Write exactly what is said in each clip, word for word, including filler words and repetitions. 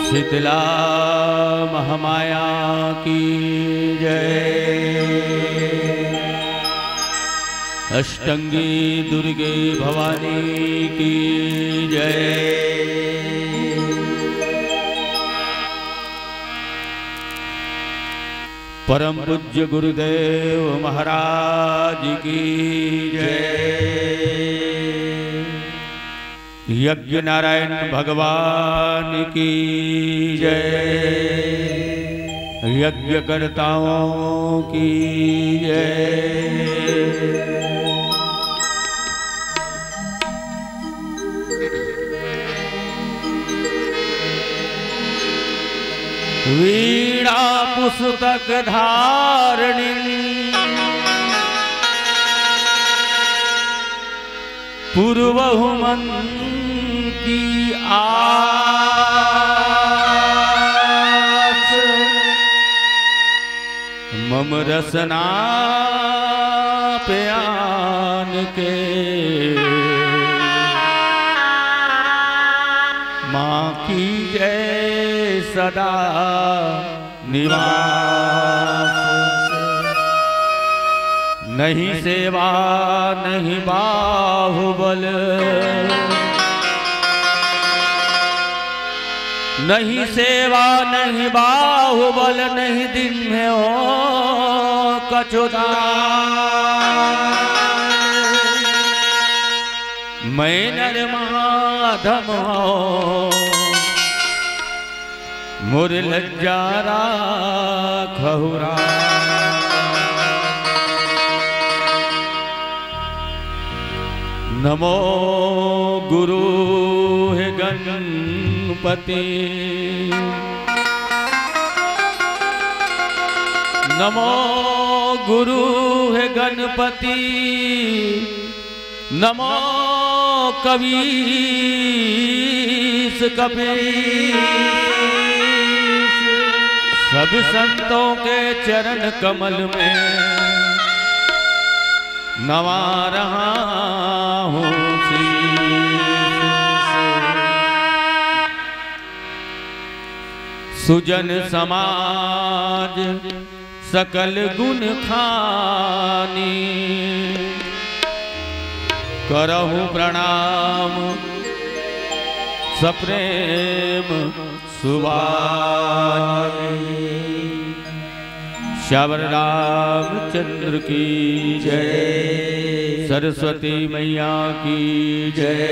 शीतला महामाया की जय। अष्टंगी दुर्गे भवानी की जय। परम पूज्य गुरुदेव महाराज की जय। यज्ञ नारायण भगवान की जय। यज्ञकर्ताओं की जय। वीणा पुस्तक धारिणी पुरवहु मन की आस। मम रसना पे आन के माँ कीजय सदा निवास। नहीं सेवा नहीं बाहुबल, नहीं सेवा नहीं बाहुबल, नहीं दिन में हो कछुदान। मैं नर माधम हो मोर लज्जा राखहु राम। नमो गुरु हे गणपति, नमो गुरु हे गणपति, नमो कवीस कपीस। सब संतों के चरण कमल में नवा रहा हूँ शीश। सुजन समाज सकल गुण खानी, करहु प्रणाम सप्रेम सुवानी। श्यावर रामचंद्र की जय, सरस्वती मैया की जय।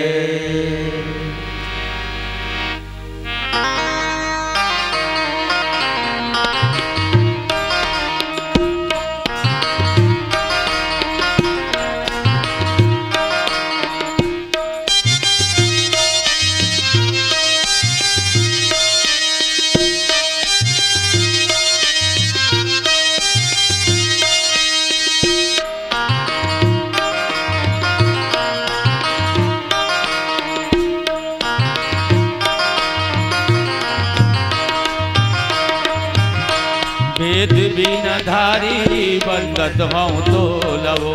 वेद बिन धारी बंदत हौं तोलवो,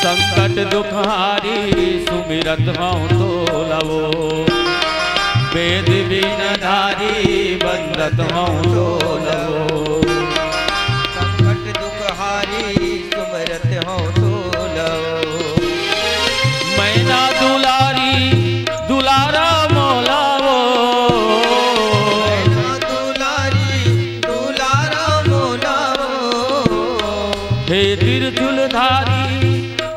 संकट दुख हारी सुमिरत हौं तोलवो। वेद बिन धारी बंदत हौं तोलवो, संकट दुख हारी सुमिरत हौं तोलवो। मैना दुलारी दुलारा मोलावो। मैना दुलारी दुलारा मोलावो। हे त्रिशूलधारी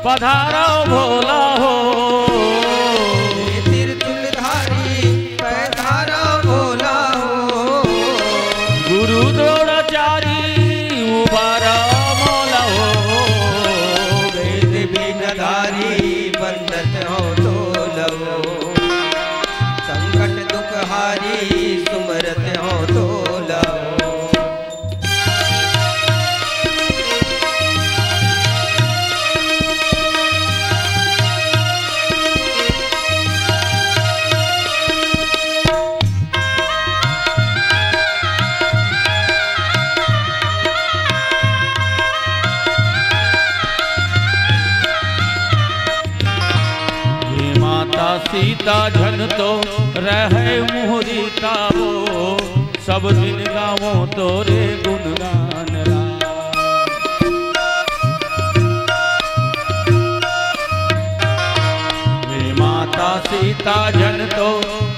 पधारो भोला हो। हे त्रिशूलधारी पधारो भोला हो। गुरु द्रोणाचारी उबारा मोला हो। वेद बिन धारी बंदत हौं तोलवो, संकट दुख हारी सुमरत हौं तोलवो। सीता झन तो रहय मुहरी तावो, सब दिन गावों तोरे गुणगान राम। हे माता सीता झन तो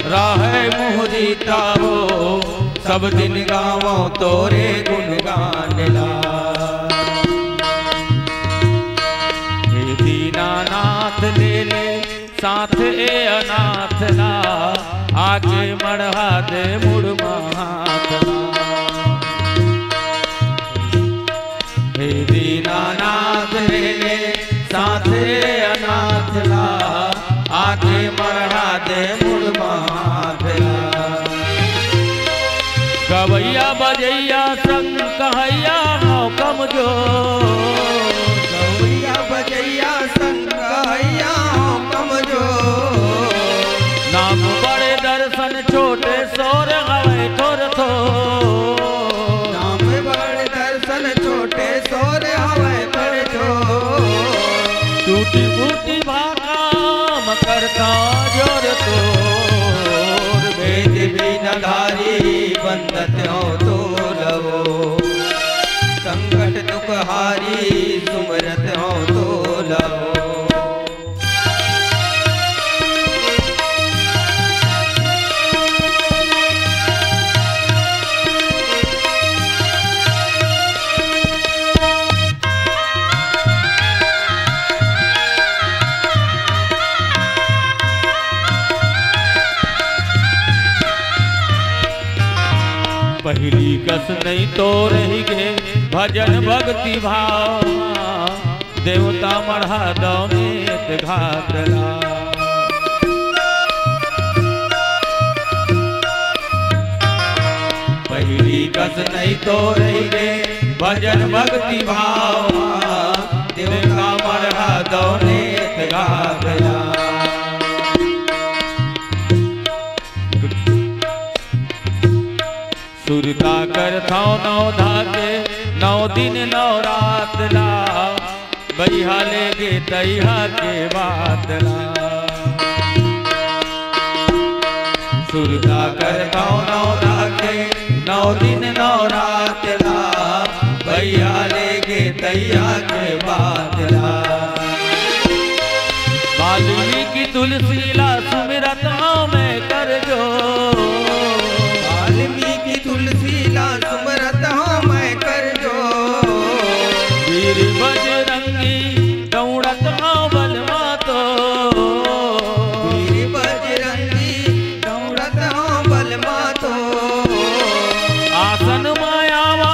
रहय मुहरी तावो, सब दिन गावों तोरे गुणगान ला। हे दीनानाथ ले ले साथ ए अनाथ ला, आके मढ़ा दे मुड़ माथ ला। हे दीनानाथ ले ले साथ ए अनाथ ला, आके मढ़ा दे मुड़ माथ ला। गवैया बजैया संग कहैया हौं कमजोर। गवैया बजैया संग कहैया हौं कमजोर। नाम बड़े दर्शन छोटे सोर हवै थोर थोर। नाम बड़े दर्शन छोटे सोर हवै थोर थोर। टूटी फूटी भाखा म करथौं जोर तोर। वेद बिना धारी बंदत हौं तोला वो, संकट दुख हारी सुमरत हौं तोला वो। पहिली कस नइ तो रहि गे भजन भक्ति भाव, देवता मढ़ा दौ नेत घात ला। पहिली कस नइ तो रहि गे भजन भक्ति भाव, देवता मढ़ा दौ नेत घात ला। सुरता करथौं नौ धाके, नौ दिन नौ रात ला, बइहा लेगे तइहा के बात ला। सुरता करथौं नौ धाके, नौ दिन नौ रात ला, बइहा लेगे तइहा के बात ला। वाल्मीकि तुलसी ला सुमिरत हौं मैं कर जोर। वाल्मीकि तुलसी ला सुमिरत हौं मैं कर जोर। वीर बजरंगी दौड़त हौं बलमा तोर। वीर बजरंगी दौड़त हौं बलमा तोर। आसन मायावा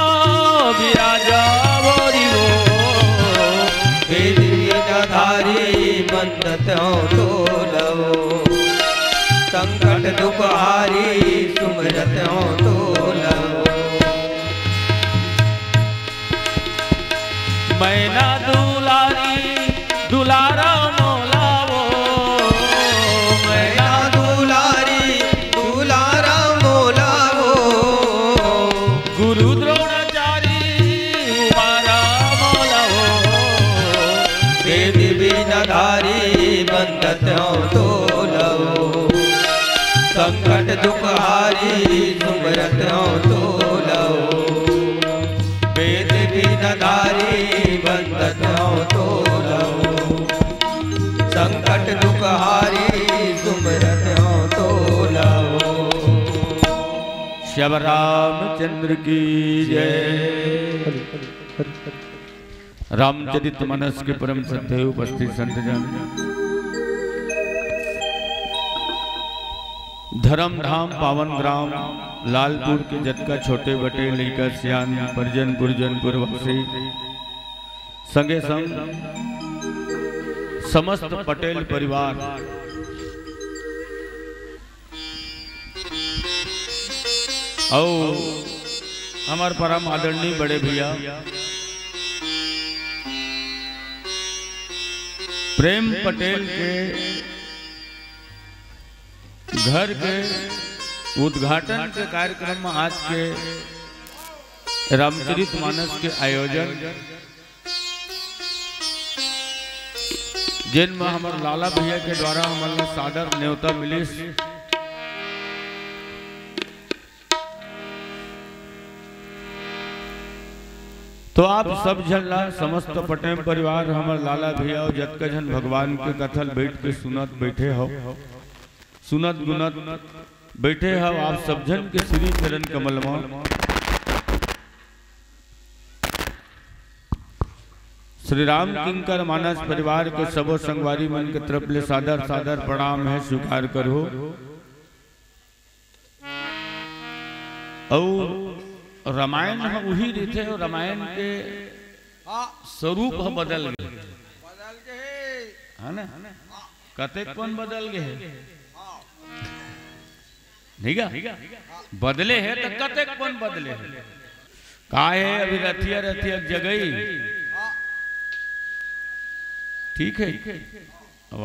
विराजा बोरी वो, वेद बिना धारी बंदत हौं तोला वो, संकट दुख हारी सुमरत हौं तोला वो। मैना दुलारी दुलारा मोला वो, मैना दुलारी दुलारा मोला वो, गुरु द्रोणाचारी उबारा मोला वो, वेद बिना धारी बंदत हौं तोला वो, संकट दुख हारी सुमरत हौं तोला वो। वेद बिना धारी बंदत हौं तोला वो, संकट दुख हारी सुमरत हौं तोला वो। श्याम रामचंद्र की जय। रामचरित मानस के परम श्रद्धेय उपस्थित संत जन, धर्म धाम पावन ग्राम लालपुर के जतका छोटे बटे लइका सियान, परिजन गुरुजन पुरवासी, संगे संग समस्त पटेल परिवार अउ हमर परम आदरणीय बड़े भैया प्रेम पटेल के घर के उद्घाटन के कार्यक्रम में आज के रामचरित मानस के आयोजन जेन म हमर लाला भैया के द्वारा हमन ला सादर नेवता मिलिस। तो आप सब झन ला, समस्त पटेम परिवार, हमर लाला भैया अउ जतका झन भगवान के कथा ल बैठ के सुनत बैठे हव, सुनत गुनत बैठे हव, आप सब झन के श्री चरण कमल म श्री राम किंकर मानस परिवार के सबो संगवारी मन के तरफ ले सादर सादर प्रणाम हे, स्वीकार करहू। अउ रामायण ह उही रहिथे, अउ रामायण के हाँ। स्वरूप ह बदल गे, बदल गे हे। है ना? कतेक कोन बदल गे हे? हाँ। ठीक है? बदले हे त कतेक कोन बदले हे? का हे, अभी रथिया रथिया जगई, हाँ। ठीक है?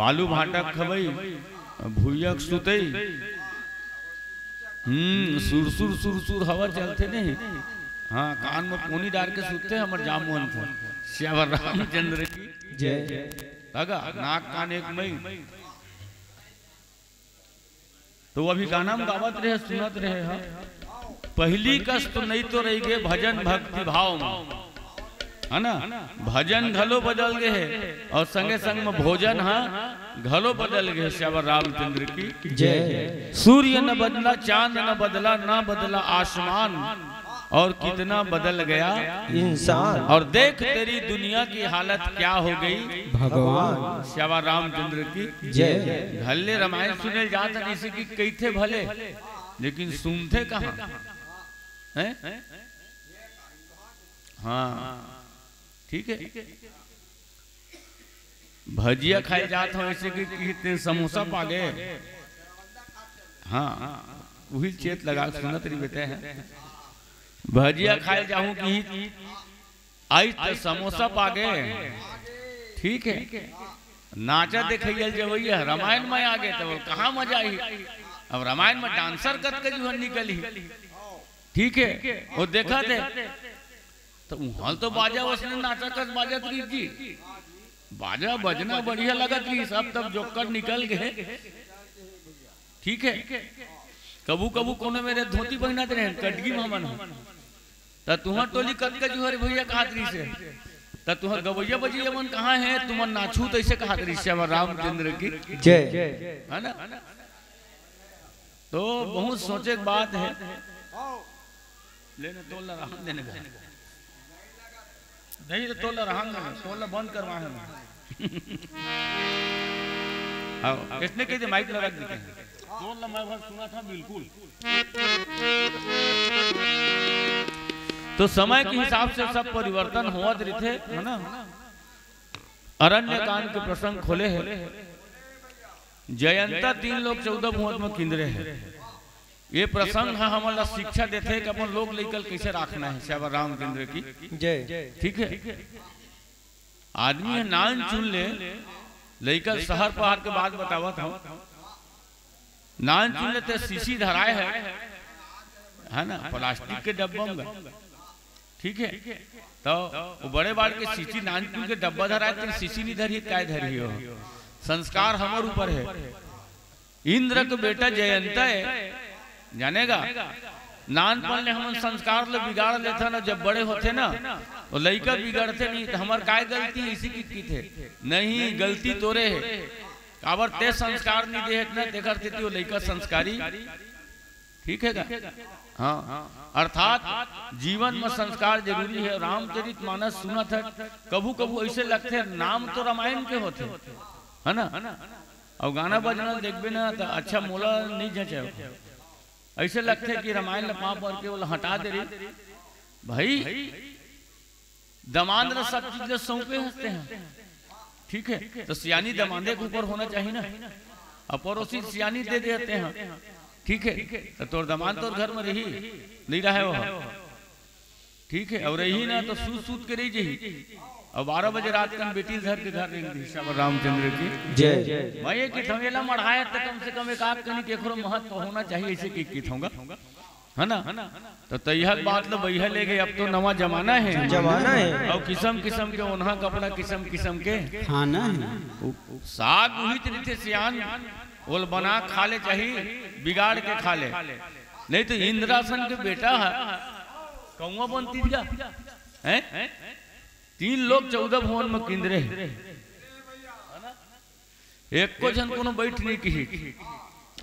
आलू भाटा खवई, भुइया के सुतई। हम्म, सुरसुर सुरसुर हवा चलथे नहीं। हाँ, कान में पोनी डार के सुतथे हमर जामुन थे। सियावर रामचंद्र की जय। तगा नाक कान एक मई। तो अभी गाना में गावत रहे, सुनत रहे ह। पहली कस तो नहीं तो रह गए भजन भक्ति भाव में, है ना? भजन घलो बदल गए हे अउ संगे संग में भोजन ह घलो बदल गए हे। सियावर रामचंद्र की जय। सूर्य न बदला, चांद न बदला, ना बदला आसमान, और कितना बदल गया इंसान। और देख तेरी दुनिया की हालत क्या हो गई भगवान। सियावर रामचंद्र की जय। घल्ले रामायण सुने जात जैसे कि कहिथे भले, लेकिन सुनथे कहाँ? हैं? हाँ, ठीक है। भजिया खाए जात हूँ ऐसे कि, कि तें समोसा पा गए। हाँ, वही चेत लगा के सुनत रही बेटे हैं। भजिया खाए जाऊँ कि आई त समोसा पा गए। ठीक है, नाचा देखैया जवैया रामायण में आ गए तो कहाँ मजा आई। अब रामायण में डांसर कत के जुहन निकली। ठीक है, वो देखा थे तो उहाँ तो बाजा उसने नाचा कस बाजत रही जी। बाजा बजना बढ़िया लगत रही, सब तब जोकर निकल गए। ठीक है, कभू कभू कोनो मेरे धोती पहनत रहे, कटगी में हमन हो। त तुहर टोली कतका जुहर भैया कहत रही से। त तुहर गवैया बजैया मन कहाँ है, तुमन नाचू तैसे कहत रही से। अब रामचंद्र की जय। है ना? तो बहुत सोचे के बात है। लेने तोल ला रहन देने का। नहीं तो तोल ला रहन देने, तोल ला बंद करवा है। हाँ, इसने कह दे माइक लगा देते हैं। तोल ला मैं भर सुना था बिल्कुल। तो समय के हिसाब से सब परिवर्तन होवत रहिथे, है ना? अरण्य कांड के प्रसंग खोले है। जयंता तीन लोक चौदह भुवन में किंदरे है। ये प्रसंग ह हमन ला शिक्षा देथे कि अपन लोक लइका ल कइसे राखना है। सियावर रामचंद्र की जय। ठीक है, आदमी ह नान चुन ले, लइका ल शहर पहाड़ के बात बतावत हूँ, नान चुन ले ते शीशी धराए है, है ना, प्लास्टिक के डब्बा में, ठीक है, तो वो बड़े बाड़ के शीशी नान चुन के डब्बा धराए, ते शीशी नहीं धरी, काय धरी हो? संस्कार हमर ऊपर है। इंद्र के बेटा जयंत है, जानेगा? नानपन ले हमन संस्कार ले बिगाड़ लेथन, जब बड़े होथे ना, वो लइका बिगड़थे नहीं, तो हमर काय गलती है, इसी की की थे? नहीं, गलती तोरे है। काबर ते संस्कार नहीं दे है ना, तेकर सेती वो लइका संस्कारी, ठीक है का? हाँ, अर्थात जीवन में संस्कार जरूरी है। रामचरित मानस सुनत है, कभू कभू ऐसे लगथे नाम तो रामायण के होथे, है ना? अउ गाना बजना देखबे ना, त अच्छा मोला नहीं जचे। ऐसे लगथे कि रामायण ल पाँव पर के ओला हटा दे रही। भाई, दमांद ल सब चीज ल सौंपे हंसते हैं, ठीक है? तो सियानी दमांदे के ऊपर होना चाहिए ना। अब पड़ोसी सियानी दे देते हैं, ठीक है? तो तोर दमांद तोर घर में रही, नहीं रहे वो। ठीक है, और रही ना तो सूत सूत के रही जही। और बारह बजे रात कन बेटी धर के घर रेंग दी। सब रामचंद्र की जय। मैं ये कि थमेला मढ़ाए तो कम से कम एक आध कनी केकरो महत्व होना चाहिए, ऐसे की की थोंगा। है ना? तो तइहा के बात ल बइहा ले गे, अब तो नवा जमाना हे। जमाना हे। अउ किसम किसम के ओन्हा कपड़ा, किसम किसम के खाना हे। उ-, साग उहिच रहिथे सियान, ओल बना खा ले, चाही बिगाड़ के खा ले, नहीं तो इंद्रासन के बेटा ह कौआ बनती गा, हैं? तीन लोक चौदह भुवन म किंदरे हे। एको झन कोनो बइठ नइ किही।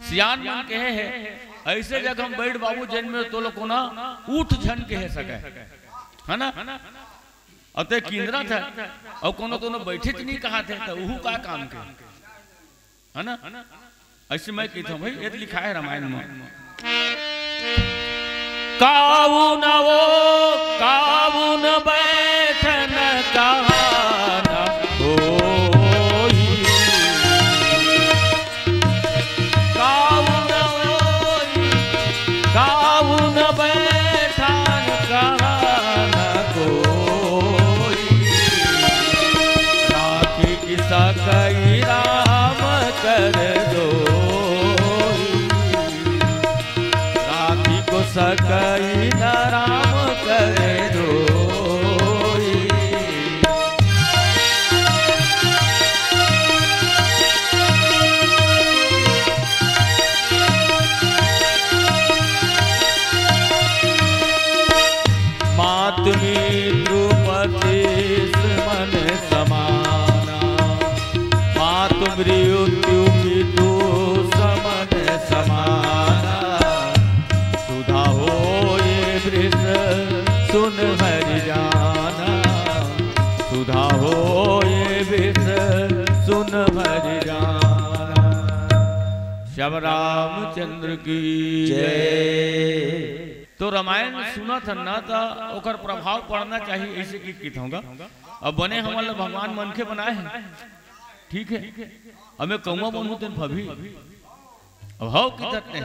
सियान मन कहे हे, अइसे जग हम बइठ बाबू, जेन में तोला कोना उठ झन कहे सकय, है ना? अउ ते किंदरत हे, अउ कोनो कोनो बइठेच नइ कहत हे, त उहू का काम के, है ना? अइसे मैं कहिथंव भई, ए दे लिखाय हे रामायण म। काऊ न वो, काऊ न बैठन कहा न होई। काऊ न वो, काऊ न बैठन कहा न कोई। राखी सकई राम कर दोई। राखी को सकई न राम कर दोई। मात मृत्यु पति समन समाना। मात मृत्यु पितु समन समाना। सुधा होय वृष सुन हरि जाना। सुधा होय वृष सुन हरि जाना। श्याम रामचंद्र की जय। तो रामायण सुनत हन ना, त ओकर प्रभाव पड़ना चाहिए, अइसे कि कित होगा। अब बने हमन ल भगवान मनखे बनाए हे, ठीक हे, अब मैं कौआ बनहूं तेन फबही। अब हव कितत हे।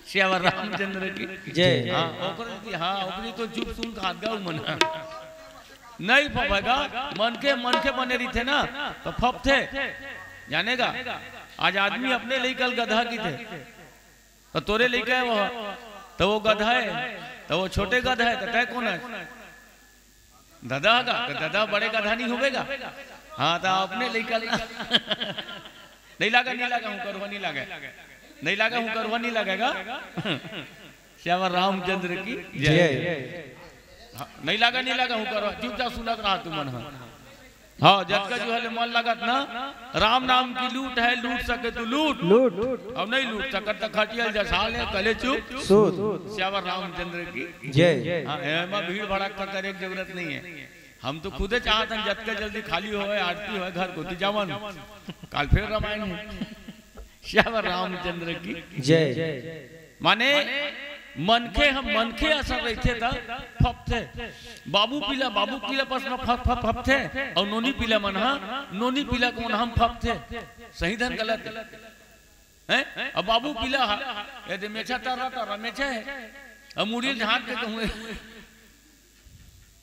श्याम रामचंद्र की जय। हाँ, ओकरे, हाँ, ओकरे तो चुप सुन खात गा मन। नहीं फबय गा, मनखे, मनखे बने रहिथे ना, त फबथे। जाने गा, आज आदमी अपने लइका ल गधा किथे, त तोरे लइका हे वो, त वो गधा हे, त वो छोटे गधा हे, त तैं कोन हे? ददा गा, त ददा बड़े गधा नइ होबे गा? हाँ, त अपने लइका ल नइ लागे, नइ लागे, हूँ करवा नइ लागे। नइ लागे, हूँ करवा नइ लागे गा। श्याम रामचंद्र की जय। जय। हाँ, नइ लागे, नइ लागे, हूँ करवा, चुपचाप सुनत रहा तुमन ह। हाँ, जतका जो हे ले मन लगत ना, राम नाम की लूट हे, लूट सके तो लूट। लूट। अउ नइ लूट सकत त खटिया ल जसा ले, कले चुप। सूत। श्याम रामचंद्र की जय। हाँ, एमा भीड़ भड़क्का करे के जरूरत नइ हे। हम तो खुदे चाहत हन, जतका जल्दी खाली होय, आरती होय, घर कोती जावन। काल फेर रामायण हे। श्याम रामचंद्र की जय। माने मनखे ह मनखे असन रहिथे त फबथे। बाबू पीला, बाबू पीला पस म फब, फब, फबथे, अउ नोनी पीला मन ह, नोनी पीला कोन हम फबथे। सही धन गलत हे? अब बाबू पीला ह, ए दे मेछा तर्रा, तर्रा मेछा हे। अब मुड़ी ल झांक के कहूँ,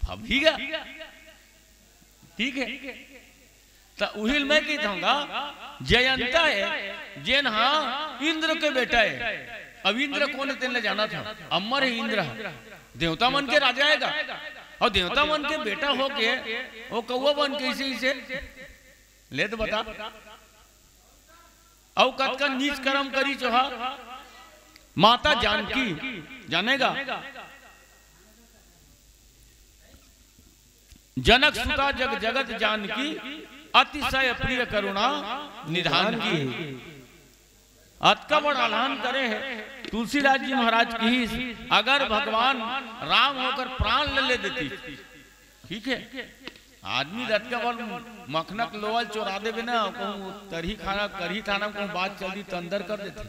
फबही गा। ठीक हे? त उही ल मैं कहित हंव गा, जयंता हे, जेन हा इंद्र के बेटा हे। अब इंद्र कोन हे तेन ल जानत हव? अमर हे इंद्र ह। देवता मन के राजा हे गा। अउ देवता मन के बेटा होके ओ कौआ बन के अइसे, अइसे ले त बता। अउ कतका नीच करम करिस ओहा। माता जानकी, जाने गा? जनक सुता जग जगत जानकी, अतिशय प्रिय करुणा निधान की। अतका बड़ अलहन करे हे, तुलसीदास जी महाराज किहिस, अगर भगवान राम ह ओकर प्राण ल ले देतिस, ठीक हे, आदमी ल अतका बड़ मखना के लोवा ल चोरा देबे ना, कहूँ तरही खाना, करही थाना म कहूँ बात चल दिस त अंदर कर देथे।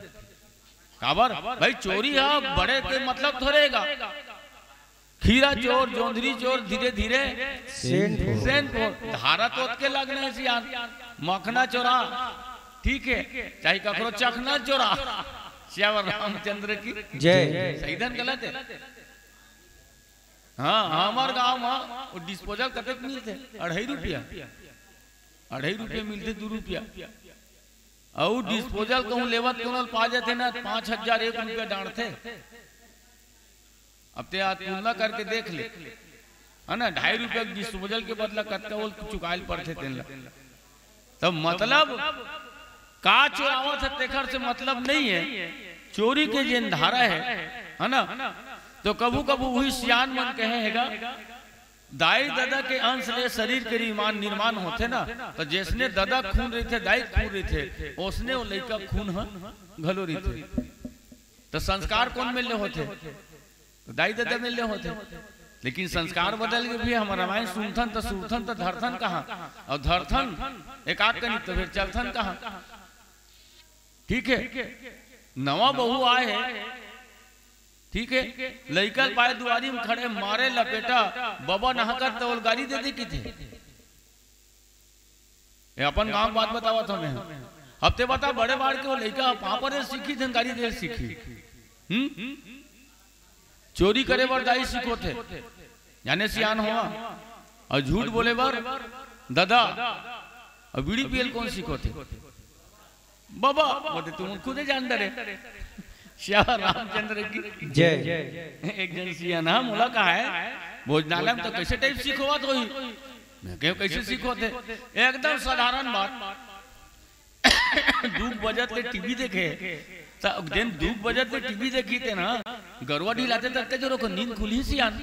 काबर? भई चोरी ह बड़े के मतलब थोरे हे गा। खीरा चोर, जोंधरी चोर, धीरे धीरे सेंध फोर। सेंध फोर। धारा तो ओतके लगना हे सियान। मखना चोरा, ठीक हे, चाहे ककरो चखना चोरा। श्याम रामचंद्र की जय। सही धन गलत हे? हाँ, हमर गांव म वो disposal कतेक मिलथे? अढ़ाई रुपया। अढ़ाई रुपया मिलथे, दू रुपया। अउ डिस्पोजल कहूँ लेवत कोनो ल पा जाथे ना, पाँच हजार एक रुपया डांड़थे। अब ते आज तुलना करके देख ले, है ना, ढाई रुपया के डिस्पोजल के बदला कतका ओल चुकायल पड़थे तेन ला। तब मतलब का चोरावत है तेखर से मतलब नहीं है, चोरी के जेन धारा है, है ना। तो कभू कभू उही सियान मन कहे हेगा, दाई ददा के अंश ले शरीर के निर्माण, निर्माण होथे ना, तो जैसने ददा खून रहिथे, दाई खून रहिथे, ओसने वो लइका खून ह घलो रहिथे। तो संस्कार कोन मेर ले होथे? तो दाई ददा मेर ले होथे। लेकिन संस्कार बदल गे भैया, हम रामायण सुनथन तो सुरथन तो धरथन कहाँ, अउ धरथन एकाक कनी तो फिर चलथन कहाँ? ठीक है, नवा बहू आए है, ठीक है, लइका ल पाए दुआरी में खड़े, मारे लपेटा, बबा नहकत तो ओल गारी दे दे किथे। ये अपन गांव के बात बतावत हमें। अब ते बता, बड़े बाढ़ के वो लइका पापा रे सीखी धन गारी दे सीखी। हम्म? चोरी करे बर दाई सिखोथे, जाने सियान होवा, अउ झूठ बोले बर ददा, अउ बीड़ी पियल कोन सिखोथे? बबा। बोले, तुम खुदे जान डरे। श्याम रामचंद्र की जय। एक जन सियान हा मोला कहा है, भोजनालय में तो कैसे टाइप सिखोवत होही? मैं कहे, कैसे सिखोथे? एकदम साधारण बात। दू बजत ले टीवी देखे, त जेन दू बजत ले टीवी देखी ते ना, गरवा ढिलाथे ततके जोर ओकर नींद खुलही सियान।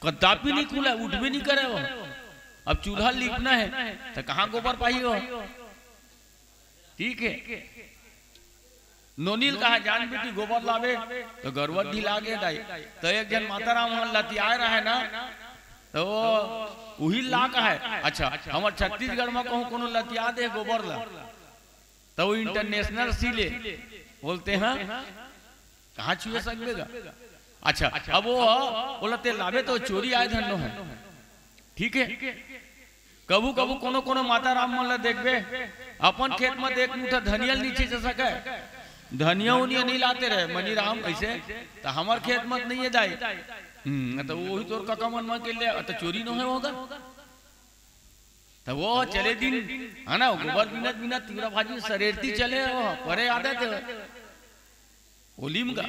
कदापि नहीं खुला, उठबे नहीं करे वो। अब चूल्हा लीपना है, तो कहाँ गोबर पाही वो? ठीक है, नोनी ल कहा, जान बेटी गोबर लाबे, तो गरवा ढिला गे दाई। तो एक जन माता राम हमन लतियाए रहे ना, तो वो उही ला कहे, अच्छा, हमर छत्तीसगढ़ में कहूँ कोनो लतिया दे गोबर ला, तो वो इंटरनेशनल सीले बोलते हैं, कहाँ छुए सकबे गा? अच्छा, अब वो, ओला ते लाबे तो चोरी आए धन नो है। ठीक है, कभू कभू कोनो कोनो माता राम मन ला देखबे, अपन खेत में देख मुठा धनिया ल नीचे जा सके, धनिया उनिया नहीं लाते रहे मनी राम ऐसे, तो हमर खेत में नहीं है दाई। हम्म, तो वही तोर काका मन में के ले, तो चोरी नो है होगा। तो वो चले दिन, है ना, गोबर बिनत बिनत तिवरा भाजी सरेरती चले, वो परे आदत है। ओलिम का,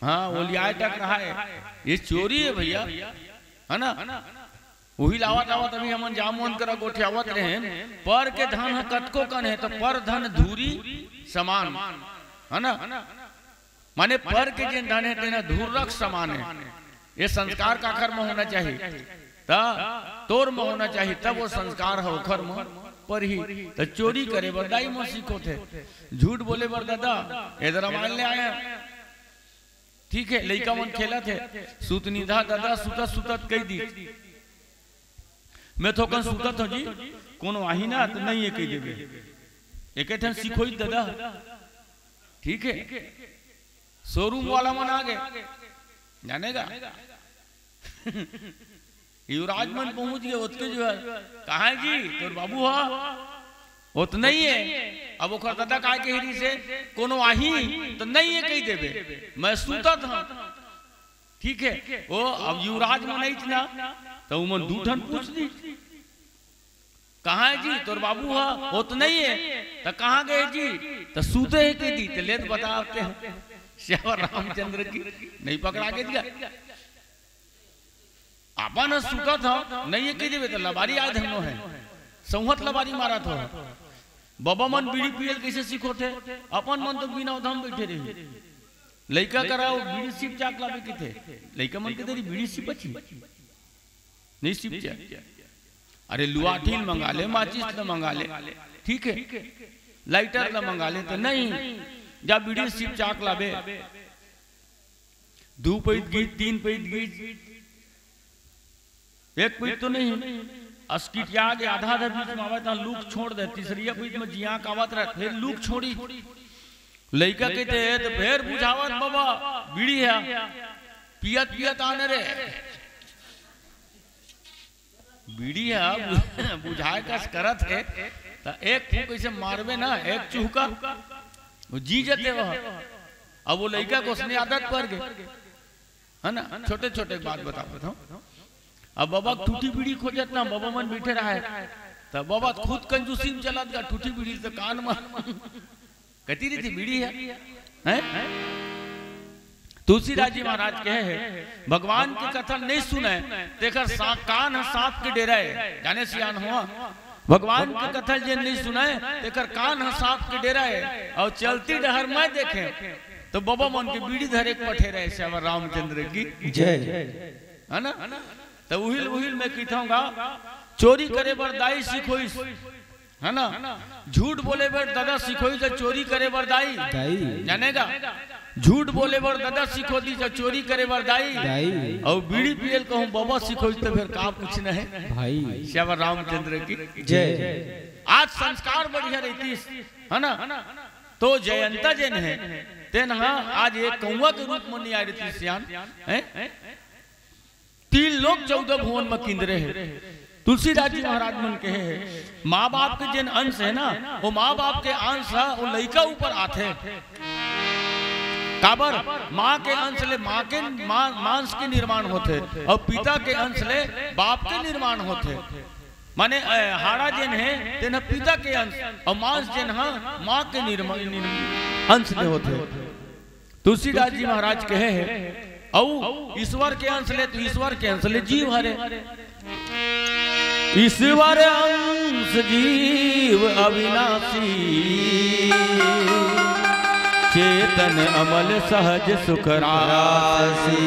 हाँ, ओलियाए टक रहा है, ये चोरी है भैया, है ना। वही लावत आवत अभी हमन जामोन करा गोठियावत रहे, पर के धन ह कतको कन है, तो पर धन धूरी समान, है ना। माने पर के जेन धन है, तेना धूर रख समान है। ये संस्कार काखर में होना चाहिए? त तोर में होना चाहिए, तब वो संस्कार ह ओखर में परही। त चोरी करे बर दाई मन सिखोथे, झूठ बोले बर ददा, एदरा मान ले आया। ठीक है, लइका मन खेलत हे, सुत निधा ददा, सुतत सुतत कही दी, मैं थोकन सुतत हूँ जी, कोनो आही ना तो नहीं है कही देबे। एक ठन सिखोई ददा, ठीक है, शोरूम वाला मन आ गए, जानेगा। युवराज मन पहुंच गए, ओतके जो है, कहाँ है जी तोर बाबू हा? ओत नहीं है। अब ओकर दादा काय कह रही से, कोनो आही तो नहीं है कही देबे, मैं सूतत हूँ। ठीक है, ओ अब युवराज मन आइच ना, तो उमन दू ठन पूछ दी, कहाँ है जी तोर बाबू हा? ओत नहीं है। तो कहाँ गए जी? तो सूते है कही दी। तो लेत बताते हैं श्याम रामचंद्र की, नहीं पकड़ा के दिया। अपन ह सुतत हव, नहीं कहि देबे त लबारी आय धन्नो हे। संहत लबारी मारत हव। बबा मन बीड़ी पियल कइसे सिखोथे? अपन मन तो बिना ओधम बइठे रही। लइका करा ओ बीड़ी सिप चाक लाबे किथे। लइका मन के देरी बीड़ी सिपच ही। नहीं सिपचा। अरे लुआठी ल मंगा ले, माचिस ल मंगा ले। ठीक है। लाइटर ल मंगा ले त नहीं। जा बीड़ी सिप चाक लाबे। दू पइत गीत, तीन पइत गीत, एक पइत तो नहीं, अस्किटिया के आधा आधा बीच में आवे, तहाँ लूक छोड़ दे, तीसरिया पइत में जिया कावत रहे, फिर लूक छोड़ी। लइका कहते हैं, तो फिर बुझावत बाबा, बीड़ी है, पियत पियत आने रे। बीड़ी ह बुझाए कस करत हे, त एक फूंक अइसे मारबे ना, एक चुहका, वो जी जते वह। अब वो लइका के ओसने आदत पड़ गे, है ना? छोटे छोटे बात बतावत हूँ। अब बबा के टूटी बीड़ी खोजत ना, बबा मन बइठे रहे, त बाबा खुद कंजूसी में चलत गा, ठूठी बीड़ी त कान म कती रहिथे बीड़ी ह, हैं? तुलसीदास जी महाराज कहे हे, भगवान के कथा ल नइ सुनय, तेकर सा-, कान ह सांप के डेरा हे। जाने सियान हो, भगवान के कथा ल जेन नइ सुनय, तेकर कान ह सांप के डेरा हे, अउ चलती डहर मैं देखेंव, त बबा मन के बीड़ी धरे के पठे रहे। श्यावर रामचंद्र की जय। है ना? त उहिल, उहिल मैं कहिथंव गा, चोरी करे बर दाई सिखोइस, है ना? झूठ बोले बर ददा सिखोइस, त चोरी करे बर दाई। दाई। जाने गा? झूठ बोले बर ददा सिखो दिस, त चोरी करे बर दाई। दाई। अउ बीड़ी पिए ल कहूं बबा सिखोइस, त फेर का पूछना हे? भाई। श्यावर रामचंद्र की जय। आज संस्कार बढ़िया रहितिस, है ना? तो जयंता जेन हे, तेन ह आज एक कौवा के रूप म नइ आय रहितिस सियान, हैं? तीन लोक चौदह भुवन म किंदरे हे। तुलसीदास जी महाराज मन कहे हे, माँ बाप के जेन अंश हे ना, वो माँ बाप के अंश ह, वो लइका ऊपर आथे। काबर? माँ के अंश ले माँ के मा-, मांस के निर्माण होथे, अउ पिता के अंश ले बाप के निर्माण होथे। माने, अ, हाड़ा जेन हे, तेन ह पिता के अंश, अउ मांस जेन ह माँ के निर्म-, निर्म-, अंश ले होथे। तुलसीदास जी महाराज कहे हे, अउ ईश्वर के अंश ले, त ईश्वर के अंश ले जीव हरे। ईश्वर अंश जीव अविनाशी, चेतन अमल सहज सुख राशि।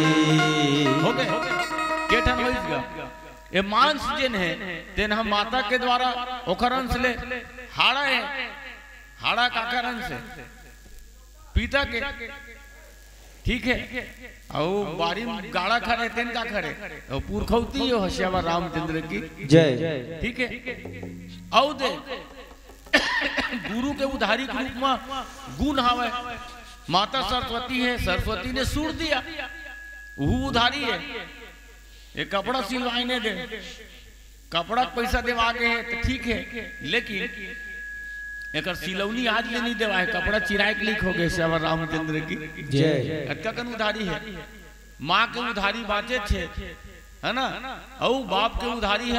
हो गे? के ठन होइस गा? ए मांस जेन हे, तेन ह माता के द्वारा ओकर अंश ले, हाड़ा हे, हाड़ा काकर अंश हे? पिता के। ठीक हे, अउ बारी म गाड़ा खड़े, तेन काकर हे? अउ पुरखौती हो श्यावर रामचंद्र की जय। ठीक हे, अउ दे गुरु के उधारी के रूप म गुण हावय। माता सरस्वती हे, सरस्वती ने सुर दिया, उहू उधारी हे। ये कपड़ा सिलवाए ने दे, कपड़ा के पैसा देवा गे हे त ठीक हे, लेकिन एकर सिलौनी आज ले नइ देवाए, कपड़ा चिराए के लीक हो गे। श्यावर रामचंद्र की जय। अतका कन उधारी हे, माँ के उधारी बाँचेच हे, है ना? अउ बाप के उधारी ह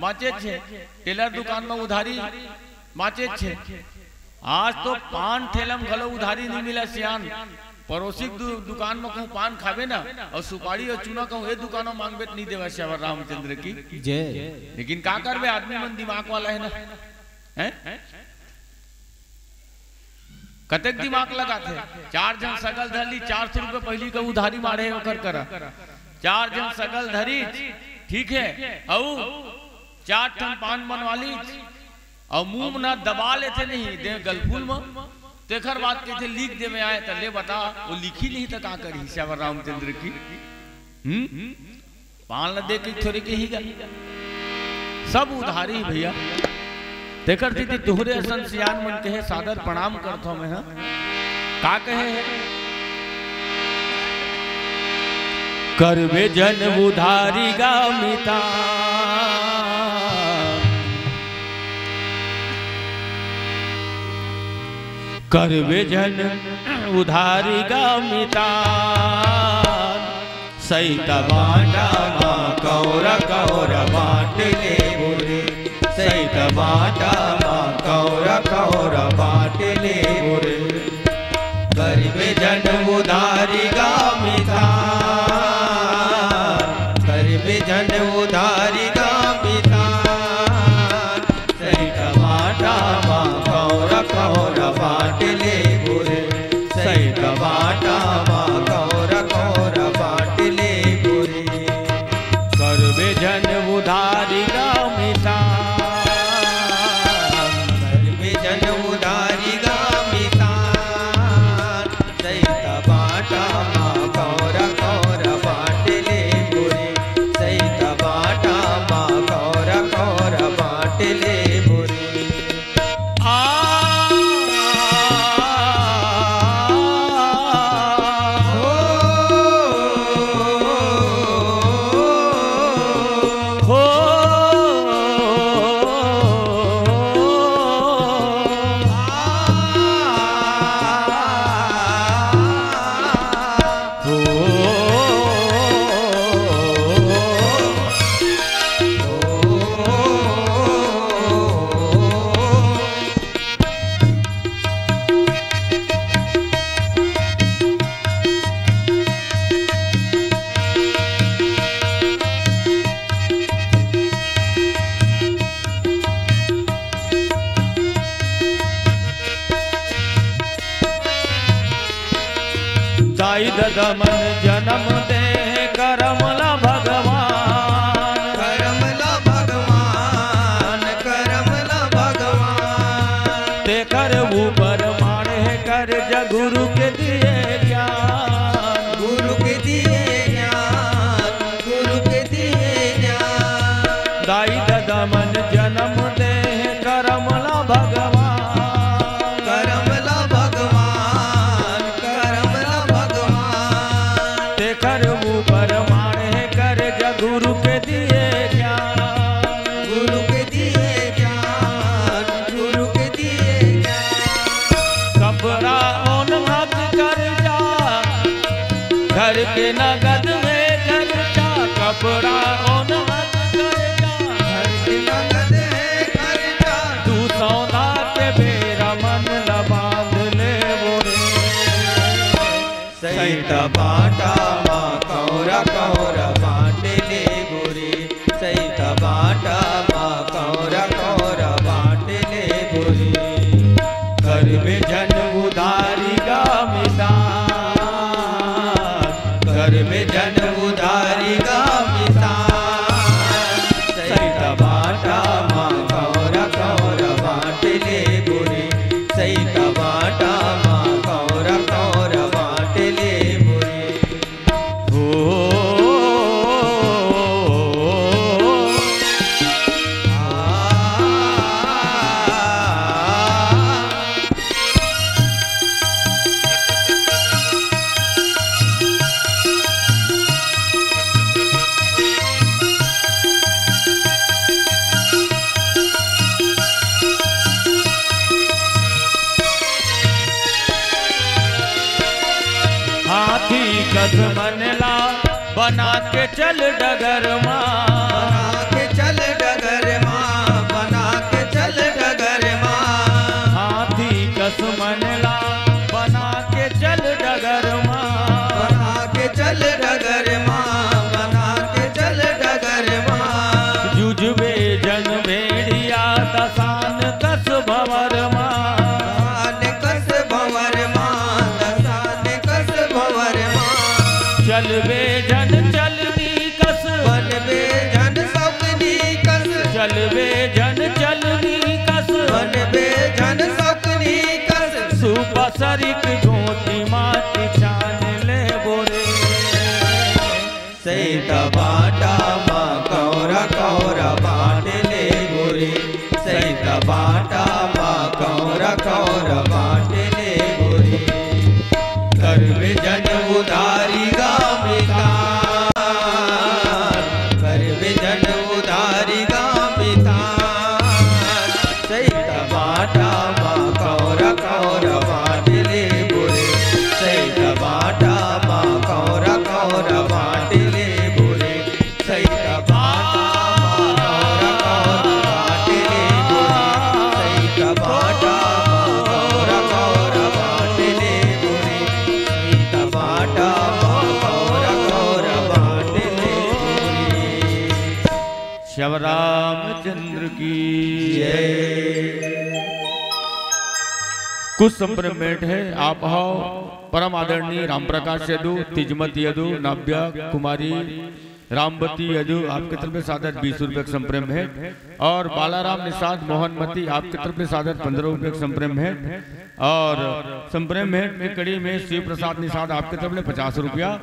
बाँचेच हे, टेलर दुकान म उधारी बाँचेच हे। आज तो पान ठेला म घलो उधारी नइ मिलय सियान। पड़ोसी के दु-, दुकान म कहूँ पान खाबे ना, अउ सुपारी अउ चूना कहूँ ए दुकान म मांगबे त नइ देवय श्यावर रामचंद्र की जय। लेकिन का करबे, आदमी मन दिमाग वाला हे ना, हैं? कतेक दिमाग लगाथे? चार झन सगा ल धर ली, चार सौ रुपया पहिली के उधारी मारे हे ओकर करा। चार झन सगा ल धरी, ठीक हे, अउ चार ठन पान बनवा ली, अउ मुंह म ना दबा लेथे नहीं, दे गलफूल म, तेखर बाद कहिथे, "लिख देवे आय," त ले बता, वो लिखी नहीं त का करही? श्यावर रामचंद्र की, हम्म? पान ल दे के थोरे के ही गा। सब उधारी भैया। तेकर सेती तुहरे असन सियान मन के हे सादर प्रणाम करथों मैं ह। का कहे हे? करबे झन उधारी गा मितान। करबे झन उधारी गा मितान। सइत बाँटा म कौरा कौरा बाँट लेबो रे। सइत बाँटा म कौरा कौरा बाँट लेबो रे। करबे झन उधारी गा मितान। करबे झन उधारी गा मितान। सइत बाँटा म कौरा कौरा बाँट लेबो रे। सइत बाँटा म कौरा कौरा बाँट लेबो रे। करबे झन उधारी गा मितान। करबे झन उधारी गा मितान। सइत बाँटा म दाई ददा मन जनम दे करम ला भगवान। करम ला भगवान, करम ला भगवान। तेकर ऊपर माड़े कर्जा गुरु के दिए ज्ञान। गुरु के दिए ज्ञान, गुरु के दिए ज्ञान। दाई ददा मन जनम दे करम ला भगवान। करम ला भगवान, करम ला भगवान। तेकर ऊपर माड़े कर्जा गुरु के दिए ज्ञान। गुरु के दिए ज्ञान, गुरु के दिए ज्ञान। कपड़ा ओन हाथ कर्जा, घर के नगद में खर्चा। कपड़ा ओन हाथ कर्जा, घर के नगद में खर्चा। तू सौदा के बेरा मन ल बांध ले बोरे। सैत बाटा मा कौरा कौरा बांट ले गोरी। सैत बाटा मा कौरा कौरा बांट ले गोरी। करबे झन उधारी गा मितान। करबे झन उधारी गा मितान। सैत बाटा मा कौरा कौरा बांट ले गोरी। सैत बाटा मा कौरा कौरा बांट ले गोरी। हो। हाथी कस मन ला बना के चल डगर मा। बना के चल डगर मा, बना के चल डगर मा। हाथी कस मन ला बना के चल डगर मा। बना के चल डगर मा, बना के चल डगर मा। जुझबे जन भेड़िया दसान कस भंवर मा। दसान कस भंवर मा, दसान कस भंवर मा। चलबे झन चलनी कस। बनबे झन सकनी कस। चलबे झन चलनी कस। बनबे झन सकनी कस। सुपसरिक गोटी माटी चान ले बोरे। सैत बाटा मा कौरा कौरा बांट ले गोरी। सैत बाटा मा कौरा कौरा बांट ले गोरी। करबे जन उधारी गा मितान। करबे जन उधारी गा मितान। सैत बाटा मा कौरा कौरा बांट ले बोरे। सैत बाटा मा कौरा कौरा बांट ले बोरे। सैत बाटा मा कौरा कौरा बांट ले बोरे। सैत बाटा मा कौरा कौरा बांट ले बोरे। सैत बाटा मा कौरा कौरा बांट ले बोरे। श्याम रामचंद्र की जय। कुछ संप्रेम भेंट है, आप हो परम आदरणीय राम प्रकाश यदु, तिजमत यदु, नव्या कुमारी, रामवती यदु, आपके तरफ से सादर बीस रुपये का संप्रेम भेंट, और बालाराम निषाद मोहनमती, आपके तरफ से सादर पन्द्रह रुपये का संप्रेम भेंट, और संप्रेम भेंट में कड़ी में शिव प्रसाद निषाद, आपके तरफ से पचास रुपया,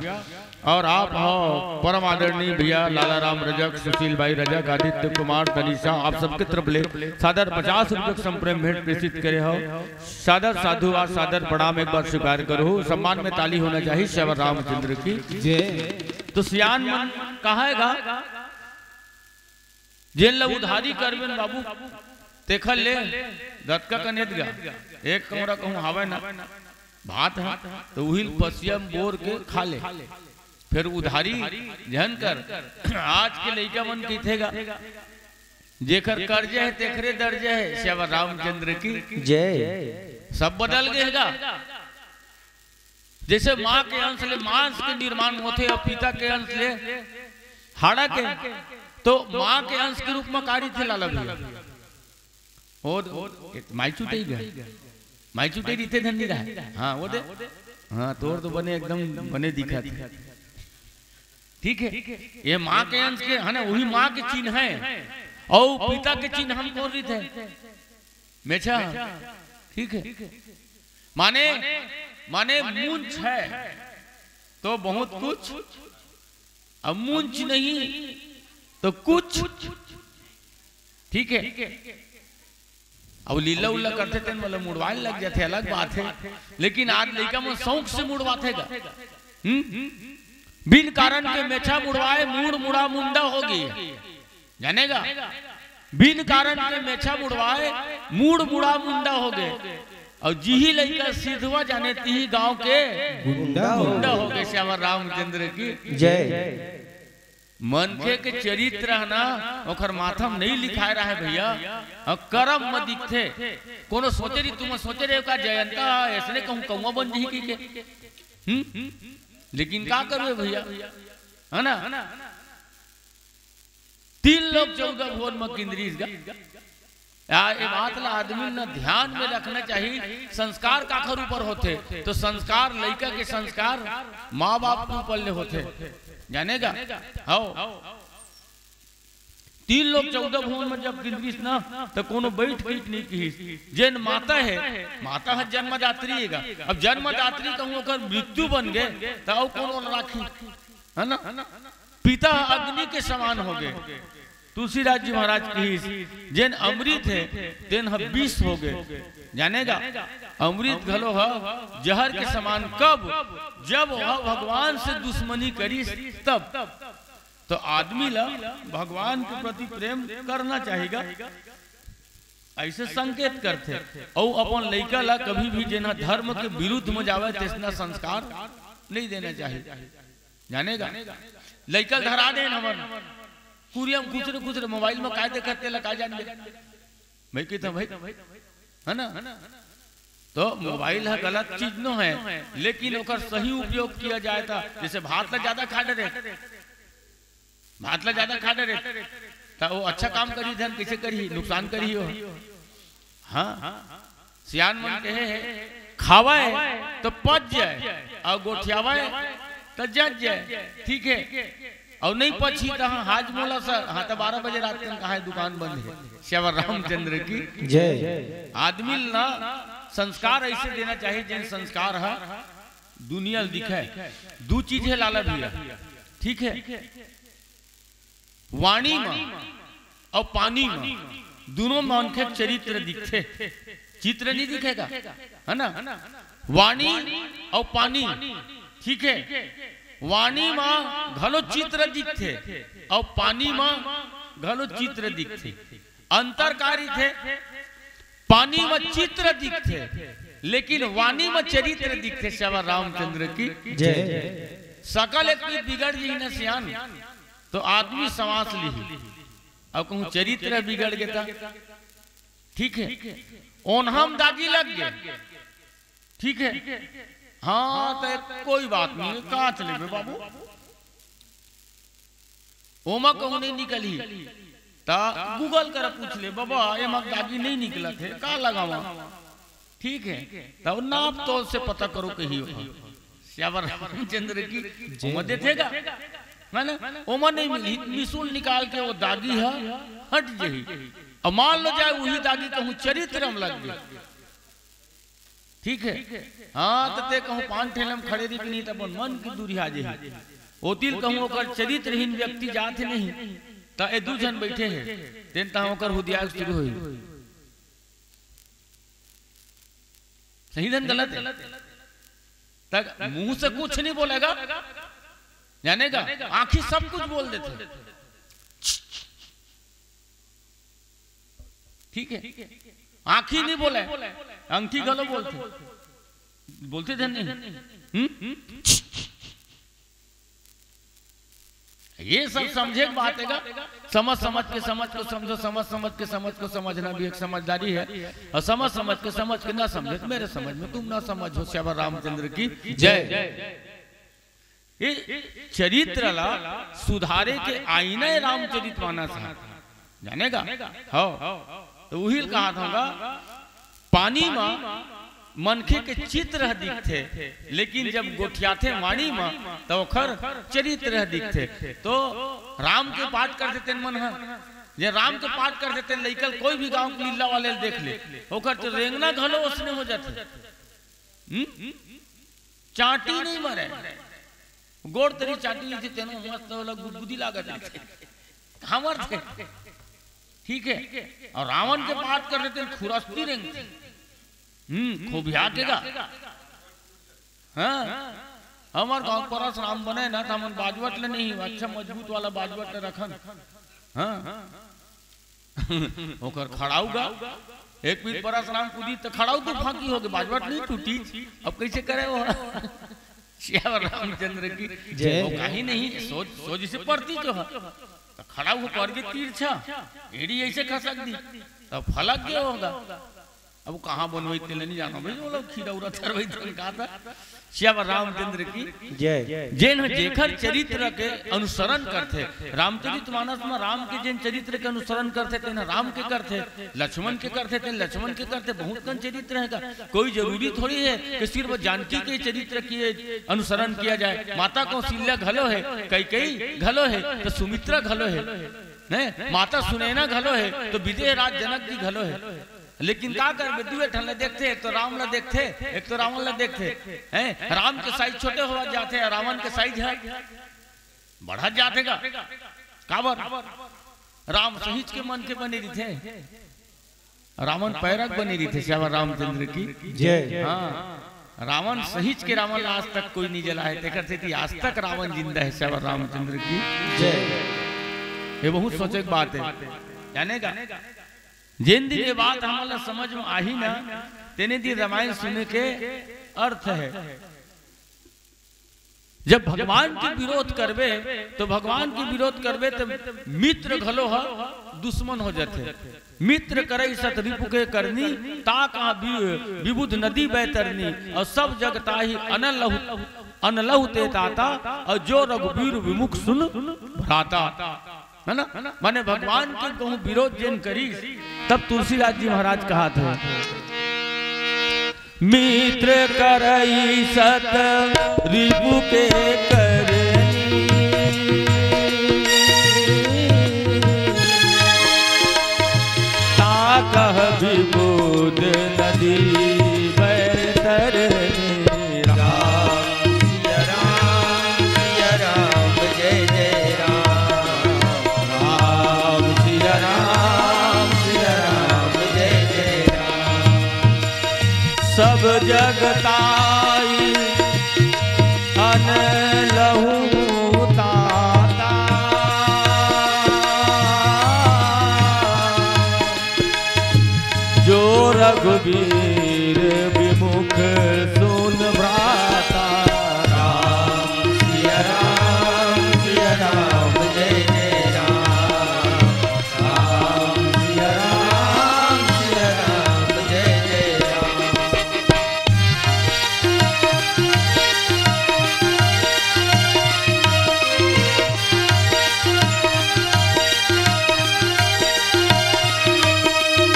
और आप हो परम आदरणीय भैया लाला राम रजक, सुशील भाई रजक, आदित्य कुमार, तनीषा, आप सबके तरफ ले सादर पचास रुपये के संप्रेम भेंट प्रेषित करे हो। सादर साधुवाद, सादर प्रणाम एक बार स्वीकार करो। सम्मान में ताली होना चाहिए श्याम रामचंद्र की। जय। तो सियान मन कहाएगा, जेन ल उधारी करबे न बाबू, तेखर ले दतका कनेत गा। एक कौड़ा कहूँ हावय ना, भात ह, तो उही ल पसिया म बोर के खा ले। फेर उधारी झन कर। आज के लइका मन कहिथे गा, जेखर कर्जा हे, तेखरे दर्जा हे। श्याम रामचंद्र की जय। सब बदल गे गा। जैसे माँ के अंश ले मांस के निर्माण होथे और पिता के अंश ले हाड़ा के, तो माँ के अंश के रूप में का रहिथे लाला भैया? ओ, माई चुटई गा, माई चुटई रहिथे धन नहीं रहा। हाँ, वो दे। हाँ, तोर तो बने एकदम बने दिखत हे। ठीक है, ये माँ के अंश के है ना, वही माँ के चिन्ह है। और पिता के चिन्ह हम कौन रीत है? मेछा। ठीक है, माने, माने मूंछ है तो बहुत कुछ, अब मूंछ नहीं तो कुछ। ठीक है, अब लीला उल्ला करथे तेन वाला मुड़वाए लग जाथे, अलग बात है। लेकिन आज लइका मन शौक से मुड़वाथे गा। हम्म? बिन कारण के मेछा मुड़वाए, मूड़ मुड़ा मुंडा हो गई। जानेगा, बिन कारण के मेछा मुड़वाए, मूड़ मुड़ा मुंडा हो गए। और जिही लइका सिधवा जाने तिही गांव के गुंडा हो गुंडा हो गए। श्यावर रामचंद्र की जय। मनखे के चरित्र है ना, ओकर माथा में नहीं लिखाए रहे भैया, और करम में दिखथे। कोनो सोचे रही, तुम सोचे रहे का जयंता ऐसने कहूँ कौआ बन जही की के? हम्म? लेकिन का करबे भैया, है ना? तीन लोक चौदह भुवन में किंदरीस गा। आ, ये बात ला आदमी न ध्यान में रखना चाहिए। संस्कार काखर ऊपर होथे? तो संस्कार, लइका के संस्कार माँ बाप के ऊपर ले होथे। जानेगा? हव। तीन लोक चौदह भुवन में जब किंदरीस ना, तो कोनो बैठ पीठ नहीं किहिस। जेन माता है, माता है जन्मदात्री है गा। अब जन्मदात्री कहूँ ओकर मृत्यु बन गए, तो अउ कौन ओला राखी? है ना? पिता अग्नि के समान हो गए। तुलसीदास जी महाराज किहिस, जेन अमृत है, तेन ह विष हो गए। जानेगा, अमृत घलो ह जहर के समान। कब? जब वह भगवान से दुश्मनी करिस, तब। तो आदमी ला भगवान के प्रति प्रेम करना चाहेगा, ऐसे संकेत करथे। अउ अपन लइका ला कभी भी जेन ह धर्म के विरुद्ध में जावे, तेसना संस्कार नहीं देना चाहिए। जानेगा, लइका धरा देन हमन, कुरिया में खुसरे खुसरे मोबाइल में काय देखत तेला का जान ले। मैं कहता भाई, है ना? तो मोबाइल है गलत चीज नो है, लेकिन ओकर सही उपयोग किया जाए तो, जैसे भात ला ज्यादा खा डरे, भात ला ज्यादा खा डरे, तो वो अच्छा काम करी धन कैसे करी, नुकसान करी हो। हाँ, सियान मन कहे है, खावे तो पच जाए और गोठियावे तो जच जाए। ठीक है, और नहीं पची तो हाँ, हाजमोला सर, हाँ, तो बारह बजे रात के कहा है दुकान बंद है। श्यावर रामचंद्र की जय। आदमी ना संस्कार ऐसे देना चाहिए, जेन संस्कार है दुनिया ल दिखे। दू चीज है लाला भैया, ठीक है, वाणी में और पानी में, दोनों मनखे के चरित्र दिखथे। चित्र नहीं दिखेगा, है ना? वाणी और पानी, ठीक है, वाणी में घलो चित्र दिखथे और पानी में घलो चित्र दिखथे। अंतर का रहिथे? पानी में चित्र दिखथे, लेकिन वाणी में चरित्र दिखथे। श्यावर रामचंद्र की जय। सकल एक भी बिगड़ जी न सियान, तो आदमी सांस लिही। अब कहूँ चरित्र बिगड़ गया, ठीक है, ओन्हा म दागी लग गए, ठीक है, हाँ, तो कोई बात नहीं, कांच लेबे बाबू, ओमा कहूँ नहीं निकलही, ता Google कर पूछ ले, बाबा, एमा दागी नहीं निकलत है, का लगावा? ठीक है, तब नाप तोल से पता करो कहियो। श्यावर रामचंद्र की जय। ओमा देथेगा, है ना? ओमा नहीं मिली, निशुल निकाल के वो दागी है, हट जही। और मान लो जाए वही दागी कहूँ चरित्र में लग गई, ठीक है, हाँ, तो ते कहूँ पान ठेला में खड़े रही कि नहीं, तब मन की दूरी आ जाही। ओतिल कहूँ ओकर चरित्रहीन व्यक्ति जात है नहीं, तो ए दू झन बैठे हैं, तेन तहाँ ओकर हुदिया शुरू हुई। सही धन गलत है? तक मुंह से कुछ नहीं बोलेगा, जानेगा, आंखी सब कुछ बोल देते। ठीक है, आंखी नहीं बोले, अंगठी गलो बोलते, बोलते थे नहीं। हम्म? ये सब समझे के बात है का? समझ समझ के समझ को समझो, समझ समझ के समझ को समझना भी एक समझदारी है, और समझ समझ के समझ के ना समझे तो मेरे समझ में तुम ना समझो। श्यावर रामचंद्र की जय। ये चरित्र ला सुधारे के आईना है रामचरित मानस है, जानेगा? हो, तो वही कहा था, पानी में मनखे के चित्र ह दिखथे, लेकिन जब गोठियाथे वाणी म, त ओखर चरित्र ह दिखथे। तो राम के पाठ करथे तेन मन ह, जे राम के पाठ करथे तेन लइका ल, कोई भी गांव के लीला वाले ल देख ले, ओकर तो रेंगना घलो ओसने हो जाथे। हम्म? चांटी नहीं मरे, गोड़ तरी चांटी नहीं थे, तेनो मस्त ओला गुदगुदी लागत रहिथे। हमर थे। ठीक है। और रावण के पाठ करथे तेन खुरस्ती रेंगथे। हम्म, खोबिया के गा। हाँ। हमर गांव परसराम बने ना, त हमन बाजवट ले नहीं, अच्छा मजबूत वाला बाजवट ले रखन। हाँ। ओकर खड़ाऊ गा, एक पीठ परसराम कूदी त खड़ाऊ तो फांकी होगे, बाजवट नहीं टूटी। अब कैसे करे वो? सियावर रामचंद्र की जय। वो कहीं नहीं, सोच, सोच से पड़ती जो है। त खड़ाऊ हो पर के तिरछा, एड़ी ऐसे खसक दी, त फलक गया होगा। अब वो कहाँ बनवाई तेला नहीं जानो भाई, वो लोग खीरा उरा थरवाई तेन कहा था। सियावर रामचंद्र की जय। जेन ह जेखर चरित्र के अनुसरण करथे, रामचरित मानस म राम के जेन चरित्र के अनुसरण करथे, तेन ह राम के करथे, लक्ष्मण के करथे, तेन लक्ष्मण के करथे। बहुत कन चरित्र हे गा। कोई जरूरी थोड़ी है कि सिर्फ जानकी के चरित्र के अनुसरण किया जाए। माता कौशल्या घलो है, कैकेयी घलो है, तो सुमित्रा घलो है, हैं? माता सुनैना घलो है, तो विदेह राज जनक जी घलो है। लेकिन का करबे, दुए ठन ला देखथे, एक तो राम ला देखथे, एक तो रावण ला देखथे। हैं? राम के साइज छोटे होवत जाथे, रावण के साइज ह बढ़त जाथे गा। काबर? राम सहीच के मन के बने रहिथे, रावण पैरक बने रहिथे। सियावर रामचंद्र की जय। हाँ, रावण सहीच के रावण ला आज तक कोई नहीं जलाए, तेकर सेती आज तक रावण जिंदा है। सियावर रामचंद्र की जय। ये बहुत सोचे के बात है, जाने का। जेन दिन ये बात हमन ला समझ में आही ना, तेने दिन रामायण सुने के अर्थ है। जब भगवान के विरोध करबे, तो भगवान के विरोध करबे, तो मित्र घलो ह दुश्मन हो जाथे। मित्र करई सत रिपु के करनी, ता कहाँ वि-, विबुध नदी बैतरनी, और सब जग ताही अनलहु, अनलहु ते ताता, और जो रघुबीर विमुख सुन भ्राता। है ना? माने भगवान के कहूँ विरोध जेन करिस, तब तुलसीदास जी महाराज कहाथे, मित्र करई सत रिपु के करनी, ता कह विबुध नदी बैतरनी। राम सिया राम, सिया राम, जय जय राम। राम सिया राम, सिया राम, जय जय राम। सब जग ताई अनलहु ताता, जो रघुबीर विमुख सुन भ्राता। राम सिया राम, सिया राम, जय जय राम। राम सिया राम, सिया राम, जय जय राम।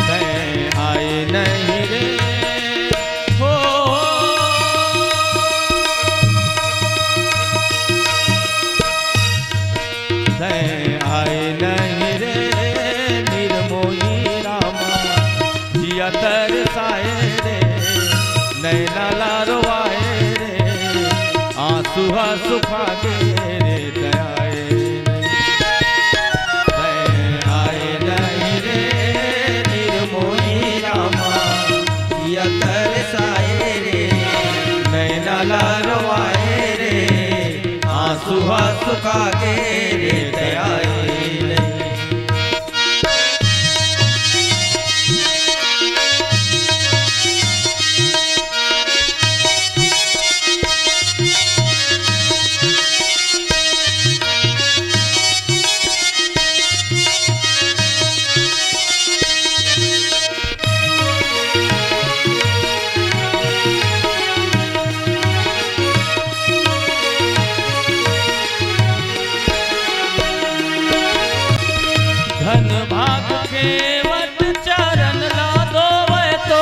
तैं आए नहीं रे, हो। तैं आए नहीं रे, निर्मोही रामा, जिया तरसाए रे, नैना लारवाए रे, आंसू हा सुखा गे रे, तैं आए नहीं। तैं आए नहीं रे, निर्मोही रामा, जिया तरसाए रे, नैना लारवाए रे, आंसू हा सुखा गे रे, तैं आए नहीं। धन भाग के वत चरण ला धोवय तो,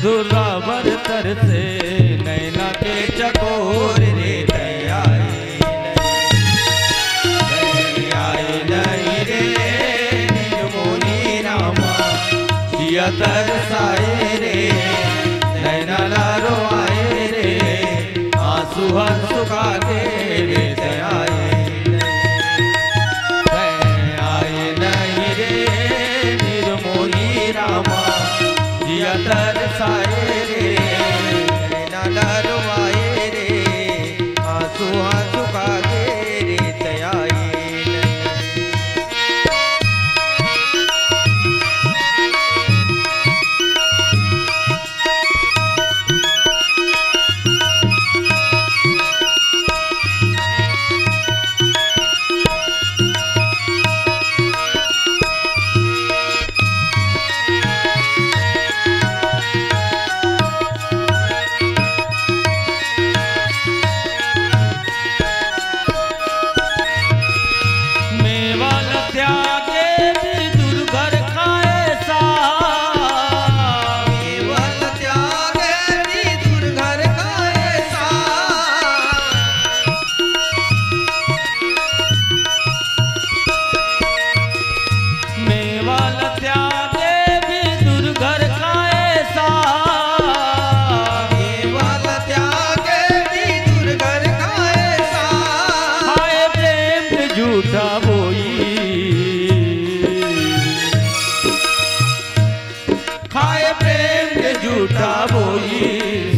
धुर्राबर तरसे नैना के चकोर रे, तैं आए नहीं, तैं आए नहीं रे, निर्मोही रामा, जिया तरसाए रे, नैना ला रोवाए रे, आंसू ह सुखा गे रे, तैं आए नहीं, तैं आए नहीं रे, निर्मोही रामा, जिया तरसाए रे, नैना ला रोवाए रे, आंसू ह सुखा गे रे, तैं आए नहीं। मेवा ल त्यागे विदुर घर खाए साग। मेवा ल त्यागे विदुर घर खाए साग। मेवा ल त्यागे विदुर घर खाए साग। मेवा ल त्यागे विदुर घर खाए साग। खाए प्रेम के झूठा बोई। खाए प्रेम के झूठा बोई,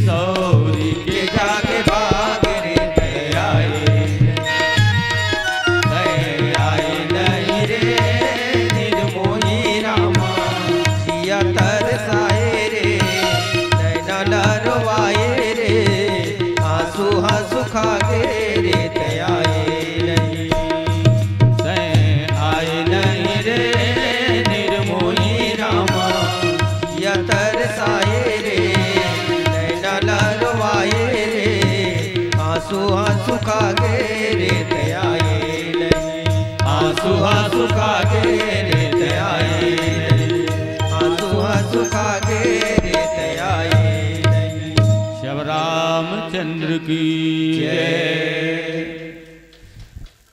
सौरी के जाके भाग रे, तैं आए, तैं आए नहीं रे, निर्मोही रामा, जिया तरसाए रे, नैना लरवाए रे, आंसू ह सुखा गे रे, तैं आए नहीं। तैं आए नहीं रे, निर्मोही रामा, जिया तरसाए रे, नैना लरवाए रे, आंसू ह सुखा गे रे, तैं आए नहीं। आंसू ह सुखा गे रे, तैं आए नहीं। आंसू ह सुखा गे रे, तैं आए नहीं। श्याम रामचंद्र की जय।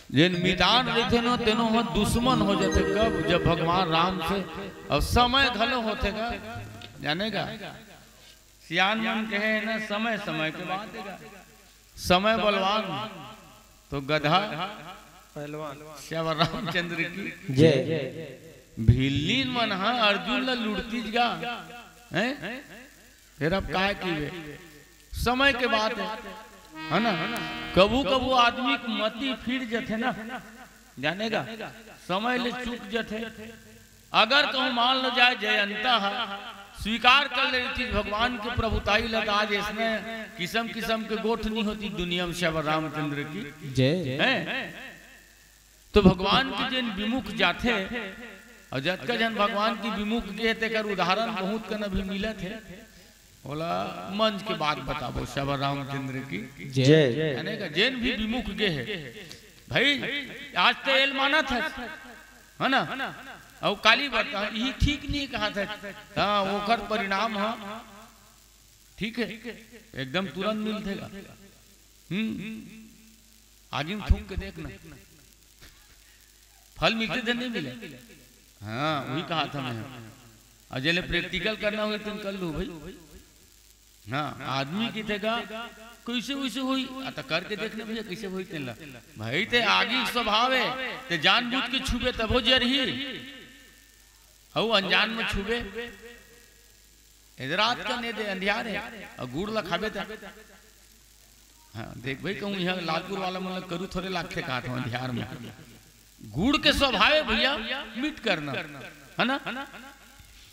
जेन मितान रहिथे न, तेनो ह दुश्मन हो जाथे। कब? जब भगवान राम से, अउ समय घलो होथे गा, जाने गा? सियान मन कहे हे ना, समय समय के बात हे गा। समय बलवान तो गधा पहलवान। श्याम रामचंद्र की जय। भिल्लीन मन ह अर्जुन ला लुड़तीस गा, हैं? फेर अब काय कहिबे, समय के बात हे, है ना? कभू कभू आदमी के मति फिर जथे ना, जाने गा, समय ले चूक जथे। अगर कहूँ मान लो जाए जयंता ह स्वीकार कर ले रहितिस भगवान के प्रभुताई ला, त आज अइसने किसम किसम के गोठ नी होतिस दुनिया में श्याम रामचंद्र की जय। हैं? तो भगवान के जेन विमुख जाथे, अउ जतका झन भगवान के विमुख गे हे, तेकर उदाहरण बहुत कन अभी मिलत हे। ओला मंच के बात बताबो, श्याम रामचंद्र की जय। जाने गा, जेन भी विमुख गे हे, भाई, आज ते एला मानत हस, है ना? अउ काली बता, इही ठीक नहीं कहा था, हाँ, ओकर परिणाम ह, ठीक है, एकदम तुरंत मिलथे गा। हम्म, आगी में थूक के देख ना, फल मिलथे त नहीं मिले? हाँ, वही कहा था मैं। अउ जेन ल practical करना होही, तेन कर लू भाई। हाँ, आदमी कहिथे गा, कइसे वइसे होही? आ, त करके देख ना भैया, कइसे होही तेन ला। भाई, ते आगी के स्वभाव हे, ते जानबूझ के छूबे तभो जरही। अउ अनजान में छूबे, ए रात कन ए दे अंधियार हे, अउ गुड़ ला खाबे त। हाँ, देख भाई, कहूँ इहाँ लालपुर वाला मन ला करू थोरे लागथे, कहा था अंधियार में। गुड़ के स्वभाव हे भैया, मीठ करना, है ना?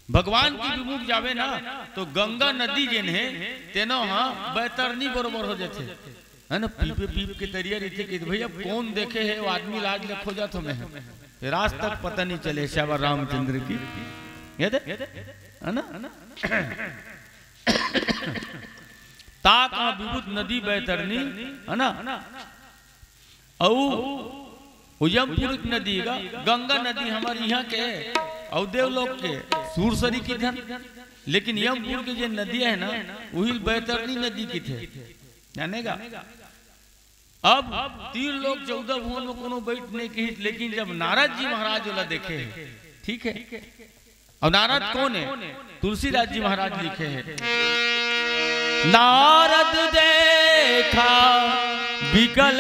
भगवान के विमुख जाबे ना, तो गंगा नदी जेन हे, तेनो ह बैतरनी बरोबर हो जाथे, है ना? पीपे पीप के तरिया रहिथे कि भैया, कौन देखे हे, वो आदमी लाज ले खो जात हमें। फिर आज तक पता नहीं चले श्याम रामचंद्र की, ये दे, है ना? ताक विभूत नदी बैतरनी, है ना? अउ उजमपुर के नदी गा, गंगा नदी हमर इहाँ के, अउ देवलोक के, सूरसरी की धन। लेकिन यमपुर के जे नदी है ना, उही बैतरनी नदी किथे, जाने का? अब तीन लोक चौदह भुवन में कोनो बैठ नहीं किहिस, लेकिन जब नारद जी महाराज वाला देखे है, ठीक है, और नारद कौन है? तुलसीदास जी महाराज लिखे हैं, नारद देखा बिकल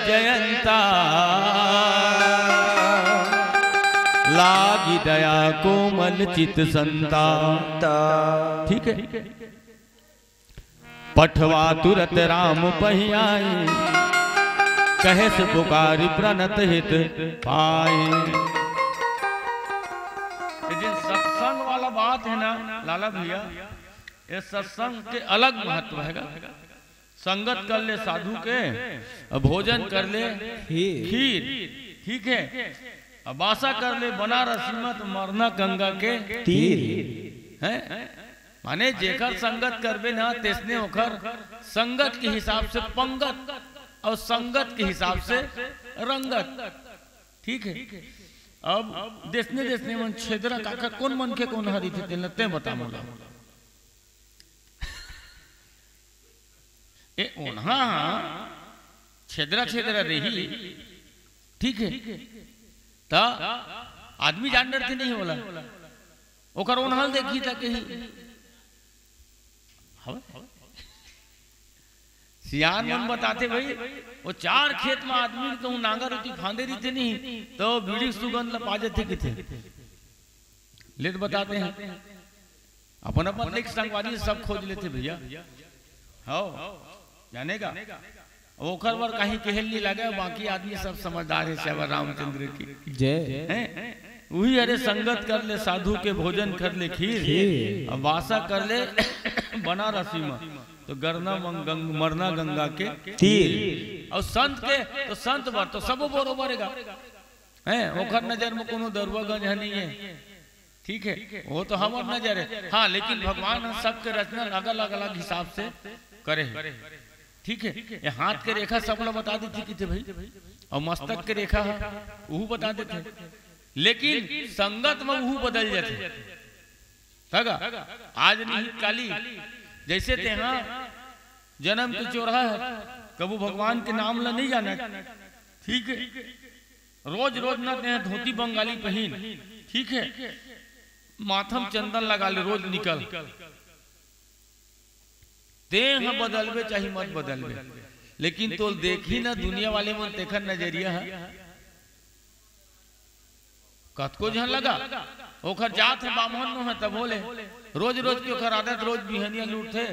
जयंता, लागी दया कोमल चित संता। ठीक है, पठवा तुरत राम पहि आए, कहेस पुकारी प्रणत हित पाए। ये जे सत्संग वाला बात है ना लाला भैया, ये सत्संग के अलग महत्व है। संगत कर ले साधु के, और भोजन कर ले खीर। खीर, ठीक है। अब वासा कर ले बनारसी में, तो मरना गंगा के तीर। हैं? माने जेकर संगत करबे ना, तेसने ओकर संगत के हिसाब से पंगत और संगत के हिसाब से रंगत। ठीक है, अब देसने देसने मन छेदरा काकर कौन मन के कौन हरी थे, तेला ते बता मोला। ए ओन्हा छेदरा छेदरा रही, ठीक है, त आदमी जान डरते नहीं होला, ओकर ओन्हा ल देखी त कही हवे। सियान मन बताते भाई, वो चार खेत में आदमी कहूँ नांगर उती फांदे रहिथे नहीं, तो बीड़ी सुगंध ल पा जाथे किथे। ले तो बताते हैं, अपन अपन एक संगवारी सब खोज लेथे भैया। हो, जाने का? ओकर बर कहीं कहल नहीं लगे, बाकी आदमी सब समझदार है। सेवा रामचंद्र की जय। हैं? उही हरे संगत कर ले साधु के, भोजन कर ले खीर, खीर। अब वासा कर ले बनारसी में, तो गरना मंग-, गंग-, मरना गंगा के तीर। और संत के, तो संत बर तो सब बरोबर है। हैं, ओकर नजर में कोनो दरुआ गंज ह नहीं है, ठीक है, वो तो हमर नजर है। हाँ, लेकिन भगवान ह सबके रचना अलग अलग अलग हिसाब से करे है, ठीक है। ये हाथ के रेखा सब ला बता देथे किथे भाई, और मस्तक के रेखा ह उहू बता देथे, लेकिन संगत में उहू बदल जाथे। तगा आज नहीं काली, जैसे तेहा जन्म के चोरहा है, कबू भगवान के नाम ला नहीं जाना, ठीक है। रोज रोज न तेहा धोती बंगाली पहिन, ठीक है, माथम चंदन लगा ले, रोज निकल। तेहा बदलबे चाहे मत बदलबे, लेकिन तोल देखी ना दुनिया वाले मन, तेखर नजरिया है। कतको झन लगा, ओखर जात है बाम्हन नो है, तभो ले रोज रोज के ओखर आदत, रोज बिहनिया लूटथे,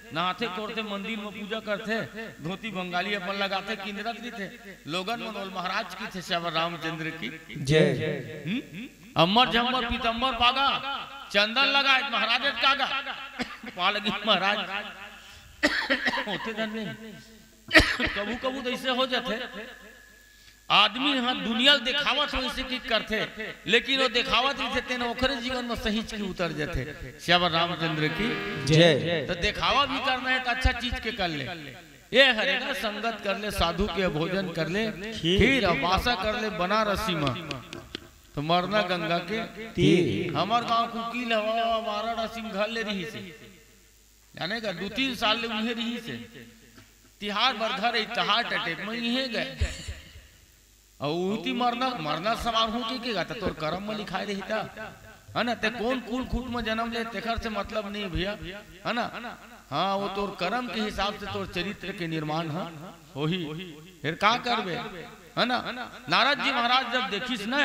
नहाथे कोरथे, मंदिर में पूजा करथे, धोती बंगाली अपन लगाथे, किंदरत रहिथे। लोगन मन ओल महाराज किथे, श्यावर रामचंद्र की जय। हम्म? अम्बर झम्बर पीतम्बर पागा, चंदन लगाए महाराज कागा, पालगी महाराज होते धन नहीं। कभू कभू तो ऐसे हो जाथे, आदमी ह दुनिया ल देखावत हो इसे की करथे, लेकिन वो देखावत रहिथे, तेन ओखरे जीवन में सहीच की उतर जाथे। श्यावर रामचंद्र की जय। तो देखावा भी करना है तो अच्छा चीज के कर ले। ये हरे ना, संगत कर ले, साधु के भोजन कर ले, खीर। खीर और वासा कर ले बनारसी में, तो मरना गंगा के तीर। हमर गांव कुकील हवा वाराणसी में घर ले रही से, जाने का, दू तीन साल ले उहे रही से। तिहार बर घर आई, तहार टटेक में इहे गए। और उहती मरना, मरना समारोह के के गा, त तोर करम में लिखाए रही ता, है ना? ते कौन कुल खूट में जन्म ले, तेखर से मतलब नहीं भैया, है ना? हाँ, वो तोर करम के हिसाब से तोर चरित्र के निर्माण ह होही। फिर का करबे, है ना? नारद जी महाराज जब देखिस ना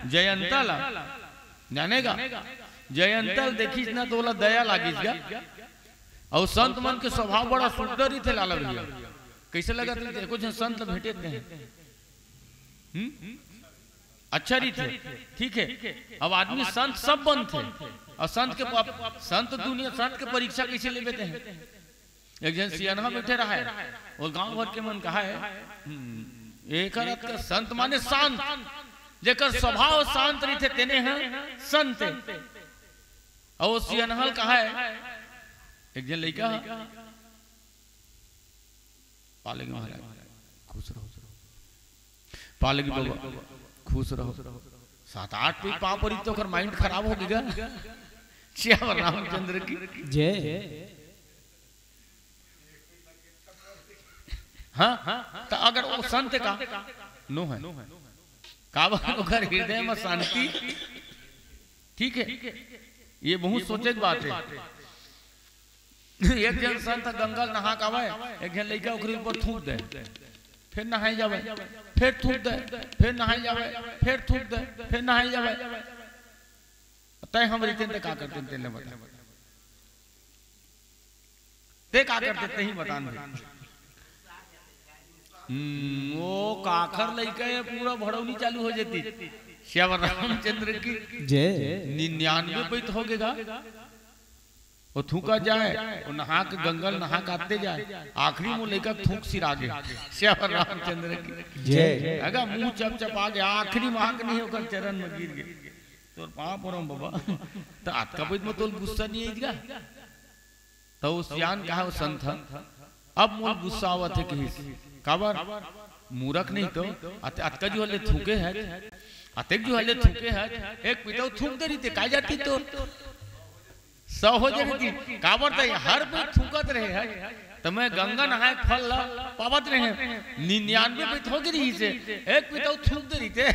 जयंता ला, जाने का, जयंता ल देखिस ना तो ओला दया लागिस गा। और संत मन के स्वभाव बड़ा सुंदर ही थे लाला भैया। कैसे लगत रहिथे, कुछ संत ल भेंटे थे, हम्म? अच्छा रहिथे, ठीक है। अब आदमी संत सब बनथे, और संत के प-, संत दुनिया, संत के परीक्षा कैसे लेबे ते हैं? एक झन सियानहा बैठे रहा है, वो गांव भर के मन कहा है, हम्म, एक रत का संत माने शांत, जेकर स्वभाव शांत रहिथे तेने हैं संत। और वो सियानहा ल कहा है, एक झन लइका ह, पालेगी महाराज, खुश रहो, पालेगी बाबा, खुश रहो। सात आठ पी पाँव परी तो ओकर माइंड खराब हो गया। श्याम रामचंद्र की। जय। हाँ, तो अगर वो संत का नो है, काबर ओकर हृदय में शांति, ठीक है, ये बहुत सोचे के बात है। एक झन संत गंगा नहा के आवय, एक झन लइका ओकरे ऊपर थूक दे, फिर नहाए जावय, फिर थूक दे, फिर नहाए जावय, फिर थूक दे, फिर नहाए जावय। तय हम रहितेन त का करतेन, तेन ले बता। ते का करते, तेही बतान दे। हम्म, वो काखर लइका ये पूरा भड़ौनी चालू हो जाती। श्याम रामचंद्र की। जय। निन्यानवे पैत हो गेगा। वो थूका जाए, वो नहा के गंगा नहा के आते जाए, आखिरी में लइका थूक सिरा गे। श्याम रामचंद्र की। जय। अगर मुंह चप चप आ गया, आखिरी में आके नहीं होकर चरण में गिर गए। तोर पाँव परम बाबा। तो अतका पैत में तोल गुस्सा नहीं आइगा? तो वो सियान कहा, वो संत ह, अब मोर गुस्सा आवत हे कहिस। काबर? मूरख नहीं तो, अत-, अतका जो हले थूके है, अतेक जो हले थूके है, एक पितऊ थूक दे रहिते, काय जाती तो? सौ हो जाती। काबर त हर पैत थूकत रहे है, त मैं गंगा नहाए के फल ला पावत रहे। निन्यानवे पैत हो गे रहिसे, एक पितऊ थूक दे रहिते,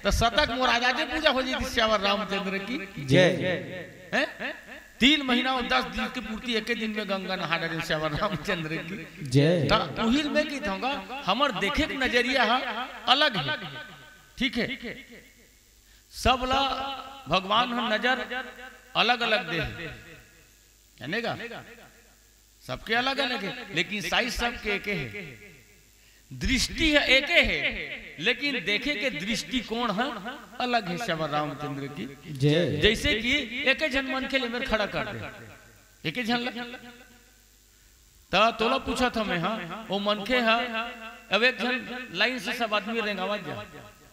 त शतक मोर आजादे पूजा हो जाती। श्याम रामचंद्र की। जय। हैं? तीन महीना और दस दिन की पूर्ति एक दिन में गंगा नहा डारे श्याम रामचंद्र की। जय। त उहिल में की होगा, हमर देखे के नजरिया ह अलग है, ठीक है। सब ला भगवान ह नजर अलग अलग दे हे, जाने का? सबके अलग अलग है, लेकिन साइज सबके एके है। दृष्टि ह एके हे, लेकिन देखे के दृष्टिकोण ह अलग हे। श्याम रामचंद्र की। जय। जैसे कि एके झन मनखे ले मेर खड़ा कर दे, एके झन ला। त तोला पूछत हंव मैं, हाँ, वो मनखे ह, अब एक झन लाइन से सब आदमी रेंगावत जा,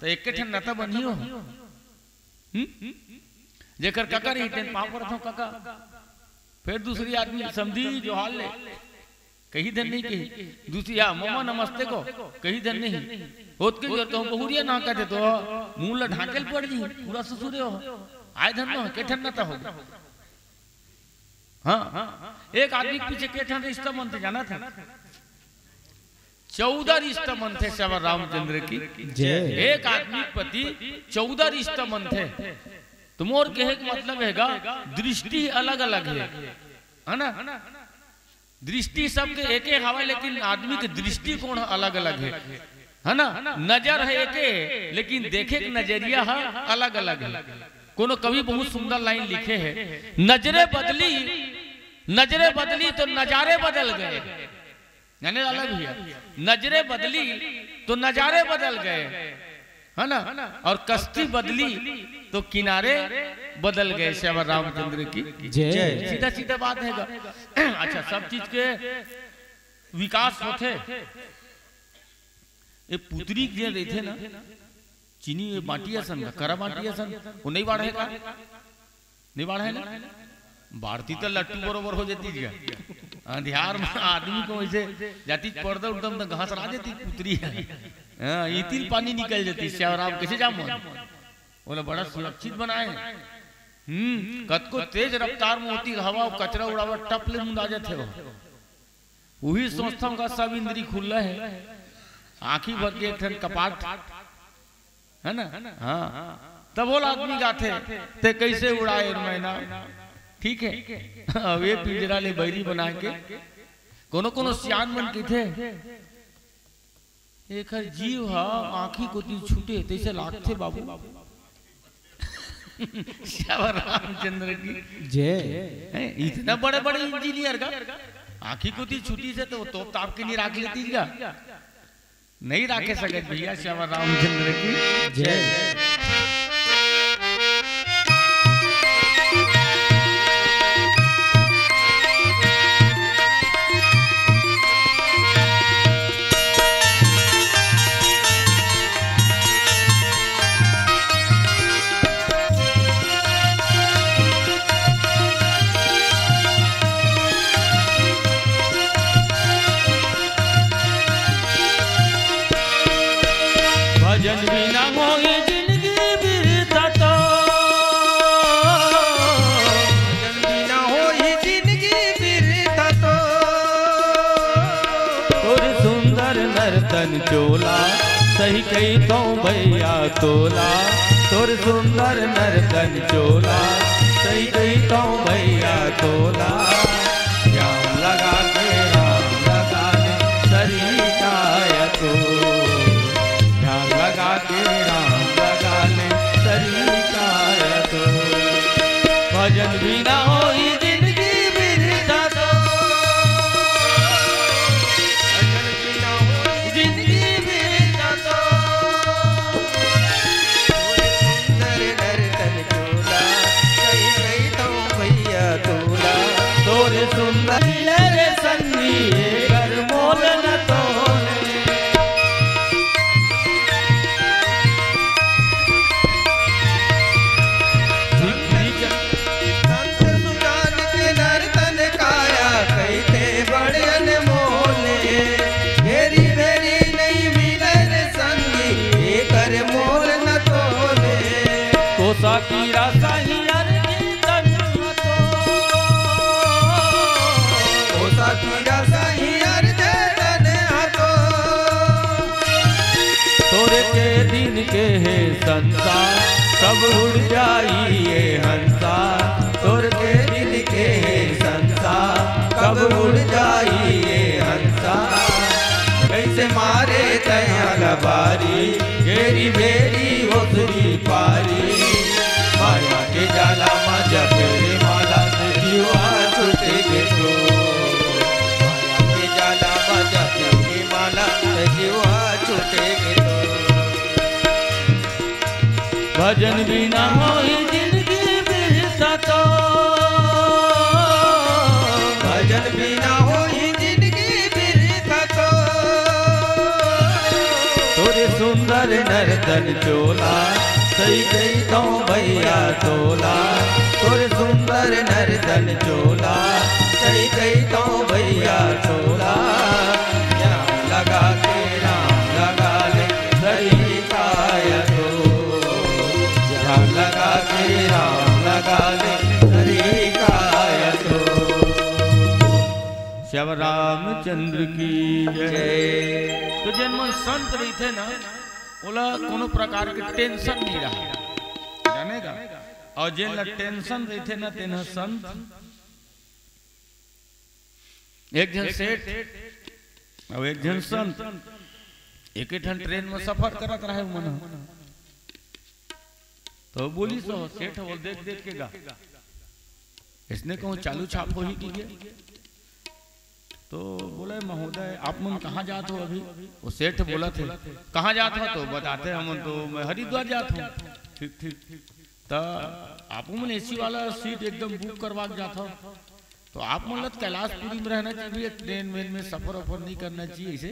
त एके ठन नता बनही हो। हम्म? जेकर कका रही, तेन पाँव परत हंव, कका। फिर दूसरी आदमी समधी जोहार ले, कही धन नहीं कही। दूसरी, "या ममा नमस्ते" को, कही धन नहीं। होत के जो तो बहुरिया ना कहते तो मुंह ला ढांके ल पड़ जी, पूरा ससुरे हो। आय धन नो, के ठन नता हो। हाँ, एक आदमी के पीछे के ठन रिश्ता बनथे, जानत हे? चौदह रिश्ता बनथे श्याम रामचंद्र की। जय। एक आदमी के प्रति चौदह रिश्ता बनथे। त मोर कहे के मतलब हेगा, दृष्टि अलग-अलग हे, है ना? दृष्टि सबके एके हवय, लेकिन आदमी के दृष्टिकोण अलग-अलग हे, है ना? नजर ह एके हे, लेकिन देखे के नजरिया ह अलग-अलग हे। कोनो कवि बहुत सुंदर लाइन लिखे हे, "नजरें बदली, नजरें बदली तो नजारे बदल गए।" जाने लाला भैया, नजरें बदली तो नजारे बदल गए, है ना? और कश्ती बदली तो किनारे बदल गए। श्याम रामचंद्र की जय। सीधा सीधा बात हेगा। अच्छा, सब चीज के विकास होथे। ये पुतरी जे रहिथे ना, चीनी ये बाटी असन का, करा बाटी असन, वो नहीं बाढ़े का? नहीं बाढ़े ना? बाढ़ती त लट्टू बरोबर हो जाती जी। अंधियार में आदमी को ऐसे जाती, पर्दा उर्दा में तो घास ला जाती पुतरी है। हाँ, इतिल पानी निकल जाती, श्याम राम कैसे जामो? बोला, बड़ा सुरक्षित बनाए। हम्म, कतको तेज रफ्तार में होती हवा, कचरा उड़ावा, टप ले मुंदा जाते हो। उही सोचथंव का सब इंद्री खुल्ला हे, आँखी भर के एक ठन कपाट, है ना? हाँ, तब बोला आदमी गाथे, "ते कैसे उड़ाए मैना?" ठीक है, अब ये पिंजरा ले बैरी बना के कोनो कोनो सियान मन कहिथे, एखर जीव ह आँखी कोती छूटे, तैसे लागथे बाबू। श्याम रामचंद्र की जय। हैं, इतना बड़े बड़े इंजीनियर का आँखी कोती छूटी से तो तोप ताप के नहीं राख लेती का? नहीं राखे सकत भैया। श्याम रामचंद्र की जय। भजन बिना मोहि जिनगी सही कहिथौं भैया तोला, तोर सुंदर नर्तन चोला। सही कहिथौं भैया तोला, ध्यान लगा के राम लगा ले सरिता तो। ध्यान लगा के राम लगा ले सरिता तो। भजन बिना होई जिंदगी बिरथा तो। भजन बिना होई जिंदगी बिरथा तो। तोरे सुंदर नर्तन चोला, सही कहिथौं भैया तोला। तोरे सुंदर मिले रे संगी, एकर मोल न तोल। संत सुजान के नर्तन काया, कहिथे बड़ अनमोल। भेरी भेरी नइ मिले रे संगी, एकर मोल न तोले। कोसा कीरा सही अरजी तन हतो। कोसा कीरा सही अरजी तन हतो। तोरे के दिन के हे संसार, कब उड़ जाई ये हंसा। तोर के दिन के हे संसा, कब उड़ जाई ये हंसा। कैसे मारे तैं लबारी, घेरी बेरी ओसरी पारी। माया के जाला मा जपे रे माला, जीवा छूटे के तो। माया के जाला मा जपे रे माला, जीवा छूटे के तो। भजन बिना होई जिंदगी बिरथा तो। भजन बिना होई जिंदगी बिरथा तो। तोरे सुंदर नर्तन चोला, सही कहिथौं भैया तोला। तोरे सुंदर नर्तन चोला, सही कहिथौं भैया तोला। ध्यान लगा के राम लगा ले सही काया तो। ध्यान लगा के राम लगा ले सही काया तो। श्याम रामचंद्र की जय। जय। तो जेन मन संत रहिथे ना, ओला कोनो प्रकार के टेंशन नइ रहय, जाने का? अउ जेन ला टेंशन रहिथे ना, तेन ह संत। एक झन सेठ अउ एक झन संत एके ठन ट्रेन म सफर करत रहय उमन ह। तो बोलिस ओ सेठ ह ओला देख देख के गा, "इसने कहूँ चालू छाप होही कि गे?" तो बोले, "महोदय, आप मन कहाँ जात हो अभी?" वो सेठ बोलत हे, "कहाँ जात हो?" तो बताथे, "हमन तो मैं हरिद्वार जात हूँ।" "ठीक, ठीक।" "त आप मन एसी वाला सीट एकदम बुक करवा के जात हो, तो आप मन ला तो कैलाशपुरी में रहना चाहिए भैया, ट्रेन वेन में सफर वफर नहीं करना चाहिए ऐसे।"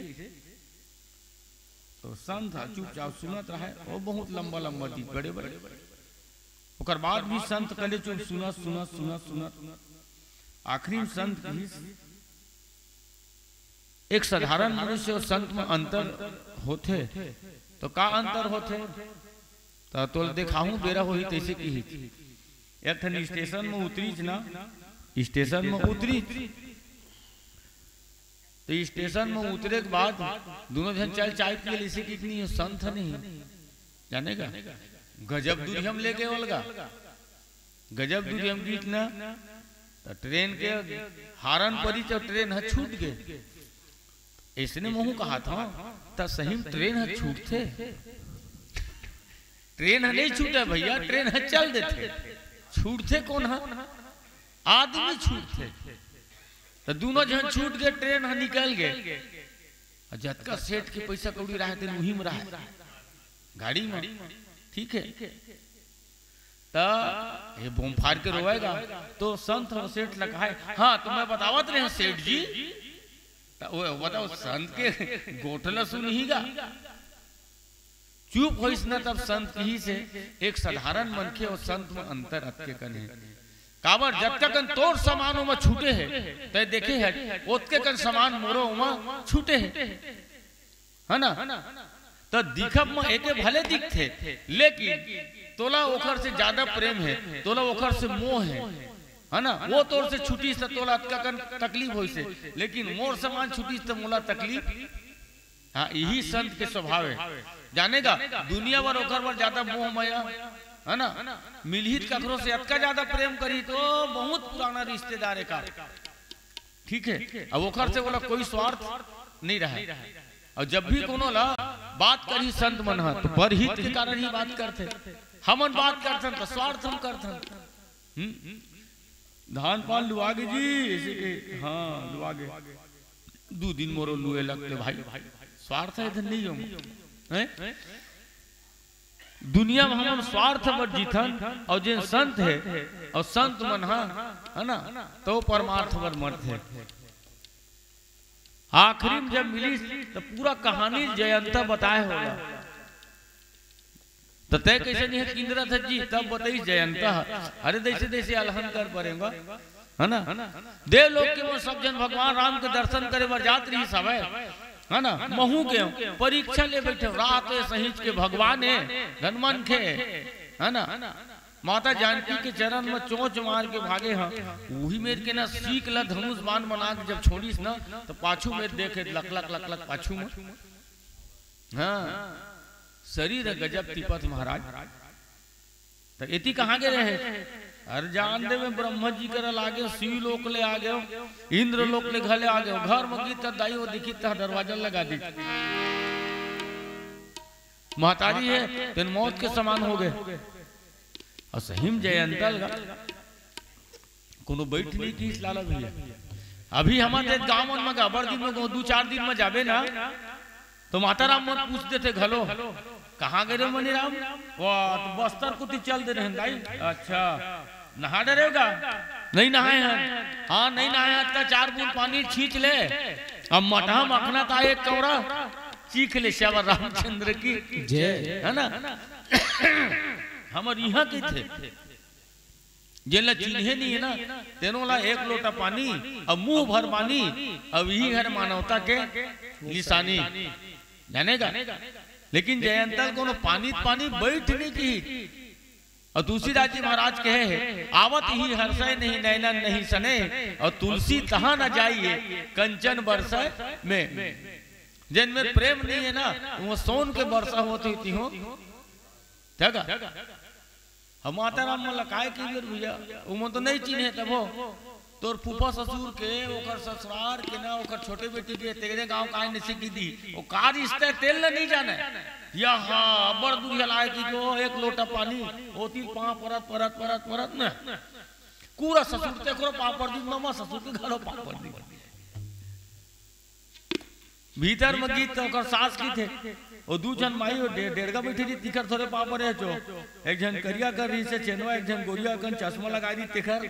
तो संत ह चुपचाप सुनत रहय, वो बहुत लंबा लंबा दिन, बड़े बड़े। ओकर बाद भी संत कले चुप सुनत, सुनत, सुनत, सुनत। आखिरी में संत कहिस, "एक साधारण मनुष्य अउ संत में अंतर होथे।" तो का अंतर होथे? त तोला देखाहूं, बेरा होही तइसे किहिस। एक ठन स्टेशन में उतरिस ना, स्टेशन में उतरिस, तो स्टेशन में उतरे के बाद दूनों झन चल चाय पिए ल, अइसे किहिस नहीं, संत नहीं, जाने का? गजब दूरिहा म लेगे ओला गा, गजब दूरिहा म गिस ना, त ट्रेन के हारन परिस अउ ट्रेन ह छूट गे। अइसने महूं कहत हंव, त सही म ट्रेन ह छूटथे? ट्रेन ह नइ छूटय भइया, ट्रेन ह चल देथे। छूटथे कोन ह? आदमी छूटथे। त दूनों झन छूट गे, ट्रेन ह निकल गे। अउ जतका सेठ के पइसा कौड़ी राहय, तेन उही म राहय, गाड़ी म। ठीक हे। त ये बोम फार के रोवय गा, तो संत ह सेठ ल कहय, "हाँ, तो मैं बतावत रहेंव सेठ जी।" त वो बताव, संत के गोठ ल सुनही गा। चुप होइस न, तब संत किहिस हे, "एक साधारण मनखे अउ संत म अंतर अतके कन हे। काबर, जतका कन तोर समान ओमा छूटे हे, तैं देखे हस, ओतके कन समान मोरो ओमा छूटे हे।" है ना? त दिखब म एके भले दिखथे, लेकिन तोला ओखर से ज्यादा प्रेम हे, तोला ओखर से मोह हे, है ना? वो तोर से छूटिस त तोला अतका कन तकलीफ होइस हे, लेकिन मोर समान छूटिस त मोला तकलीफ हाँ, यही संत के स्वभाव है। जानेगा, दुनिया भर ओकर बर ज्यादा मोह माया, है ना? मिलही त कखरो से अतका ज्यादा प्रेम करही, तो बहुत पुराना रिश्तेदार है का। ठीक है, अब ओकर से बोला कोई स्वार्थ नहीं रहा। और जब भी कोनो ला बात करही संत मन ह, तो परहित के कारण ही बात करथे। हमन बात करथन तो स्वार्थ हम करथन। हम्म? धान पान लुआ गे जी, ऐसे के, हाँ, लुआ गे। दू दिन मोरो लुए लगते भाई, स्वार्थ है, इधर नहीं हो, हैं? दुनिया में हमन स्वार्थ बर जीथन, और जेन संत है, और संत मन ह, है ना, तो परमार्थ बर मरथे। आखिरी में जब मिलिस, तो पूरा कहानी जयंता बताए होला। तो तय कैसे नहीं है किंदरा था जी, तब बताइस जयंता ह। अरे, जैसे जैसे अलहन कर परेगा, है ना? देव लोक के वो सब जन भगवान राम के दर्शन करे बर जात रहिस हवय, है ना? महू के परीक्षा ले बैठे, रात ए सहिंच के भगवान है, धनमन के, है ना? माता जानकी के चरण में चोंच मार के भागे ह। उही मेर के ना सीख ला धनुष बाण बना के जब छोड़िस ना, तो पाछू में देखे लक लक लक लक पाछू में। हाँ, शरीर ह गजब तिपत महाराज। तो एती कहाँ गे रहे? अरे जान दे, मैं ब्रह्मा जी करा लागे, शिव लोक ले आ गयो, इंद्र लोक ले घले आ गयो। घर में गीत दाई वो दिखी तह दरवाजा लगा दी। महतारी है, तेन मौत के समान हो गए। और सही में जयंता लगा, कोनो बैठ नहीं किस लाला भैया। अभी हमर देख गाँव मन में अब्बड़ दिन में, दू चार दिन में जाबे ना, तो माता राम मन पूछ देथे घलो, "कहाँ गे रे मनीराम?" "वाह, तो बस्तर कोती चल दे रहेन दाई।" "अच्छा, नहा डरेव गा?" "नहीं नहाए हन।" "हाँ, नहीं नहाए हन, त चार बूंद पानी छींच ले, अब मटहा मखना ता एक कौड़ा चीख ले।" श्यावर रामचंद्र की जय। है ना? हमर इहाँ कहिथे, जेन ला चिन्हे नहीं है ना, तेनो ला एक लोटा पानी, अब मुंह भर पानी, अब यही हर मानवता के निशानी, जानेगा। लेकिन जयंता ल कोनो पानी त पानी बैठ नहीं की। और तुलसीदास जी महाराज कहे है, "आवत ही हर्षय नहीं नैनन नहीं सने, और तुलसी तहाँ न जाइए कंचन बरसय में।" जेन में प्रेम नहीं है ना, वो सोन के बरसा होती थी हो। ठीक है? हम माता राम मन ला काय कहिबे भैया, ओमन तो नहीं चिन्हे तभो। तोर फूफा ससुर के, ओकर ससुरार के ना, ओकर छोटे बेटी के, तेरे गांव काय नसी की दी, वो का रिश्ता है, तेल ला नहीं जाने। यहाँ बड़ दुनिया लाए कि जो एक लोटा पानी, ओती पाँव परत, परत, परत, परत ना। पूरा ससुर ते करो पाँव पर दी, मामा ससुर के घरो पाँव पर दी। भीतर में गीत तो ओकर सास गीत है। वो दू झन माई, वो डे-, डेढ़गा बैठी थी, तिखर थोड़े पाँव परे चो। एक झन करिया कर रही से चेनवा, एक झन गोरिया कन चश्मा लगा दी, तिखर।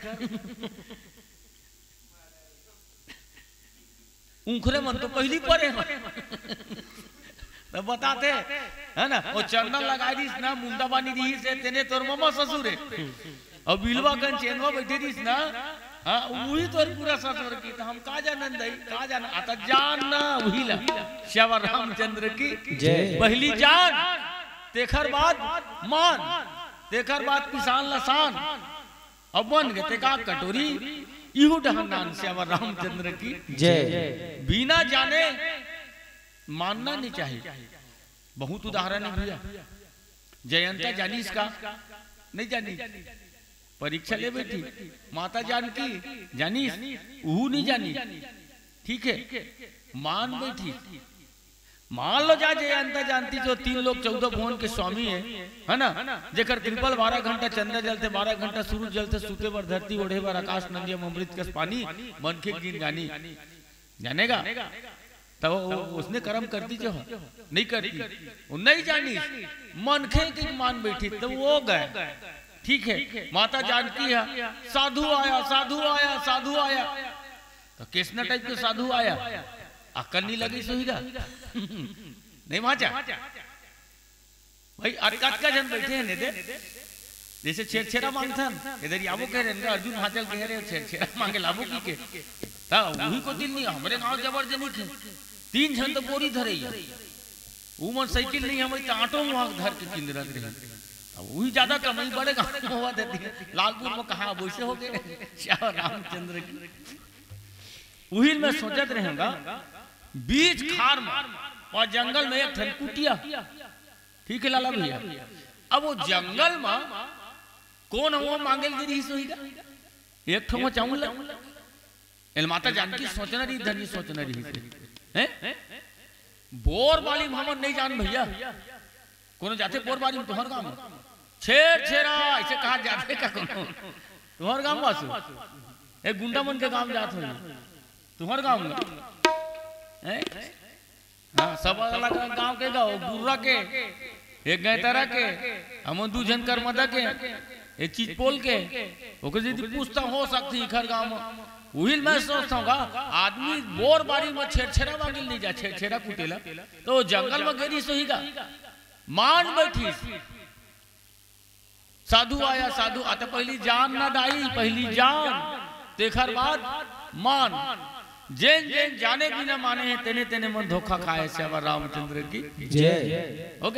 उंखरे मन तो पहली परे हैं। तो बताते, है ना? वो चंदन लगा दी ना, मुंडा बानी दी से, तेने तोर मामा ससुर है। अब बिलवा कन चेनवा बैठे रहिस ना, हाँ, वही तोर पूरा ससुर की, तो हम का जानन दई, का जान, आता जान ना, वही ला, श्यावर रामचंद्र की जय। पहली जान, तेखर बाद मान, तेखर बाद किसान ला शान। अब बन गए ते का कटोरी, इहू डहन नान श्यावर रामचंद्र की जय। बिना जाने मानना नहीं चाहिए। बहुत उदाहरण है भैया। जयंता जानिस का? नहीं जानिस। परीक्षा ले बैठी। माता जानकी जानिस? उहू नहीं जानिस। ठीक है, मान बैठी। मान लो जा जयंता जानती जो तीन लोक चौदह भुवन के स्वामी है, है ना? जेकर कृपा ले बारह घंटा चंद्र जलथे, बारह घंटा सूरज जलथे, सूते बर धरती, ओढ़े बर आकाश, नदिया में अमृत कस पानी, मनखे जिनगानी। जानेगा? तब वो उसने कर्म करती जो है, नहीं करती, वो नहीं जानिस, मनखे के मान बैठी, तो वो गए। ठीक है, माता जानकी है, साधु आया, साधु आया, साधु आया, तो किसना टाइप के साधु आया, अकल नहीं लगी सुईगा। नहीं माचा भाई, अतका अतका झन बैठे हैं ने दे, जैसे छेरछेरा मांगथन, इधर आबो कह रहे हैं, अर्जुन हाचल कह रहे हैं, छेरछेरा मांगे लाबो की के। ता वही को दिन नहीं, हमरे गांव जबर जनी थे, तीन झन तो बोरी धरे ही। वो मन साइकिल नहीं, हमारी तो ऑटो में वहां धर के किंदरत रहे। अब वही ज्यादा कमाई बड़े गांव में हुआ देती है। लालपुर में कहा वैसे हो गए, श्यावर रामचंद्र की। उही मैं सोचत रहेंगा, बीच खार में अउ जंगल में एक ठन कुटिया। ठीक है लाला भैया, अब वो जंगल में कोन ह वो मांगे ल गे रिहिस होही गा? एक ठो मचाउन ला। एला माता जानकी सोचना रहिस, धनी सोचना रहिस। हैं? बोर बारी म हमन नइ जान भैया। कोनो जाथे बोर बारी म तुंहर गांव म? छेर छेरा अइसे कहा जाथे का कोनो? तुंहर गांव म बासु? ए गुंडा मन के गांव जात होही। तुंहर गांव म? हैं? हाँ, सब अलग-अलग गांव के गा, वो गुर्रा के, एक गैतरा के, हमन दू झन करमदा के, एक चिचपोल के, ओकर सेती पूछतांव हो सकथे इखर गांव म। उही ल मैं सोचथंव गा, आदमी बोर बारी म छेरछेरा मांगे ल नइ जा, छेरछेरा कुटे ला, त वो जंगल म गे रिहिस होही गा, मान बइठिस। साधु आया, साधु आते, पहिली जान ना दाई, पहिली जान, तेखर बाद मान। जेन जेन जाने बिना माने हे, तेने तेने मन धोखा खाए। श्यामा रामचंद्र की जय। OK,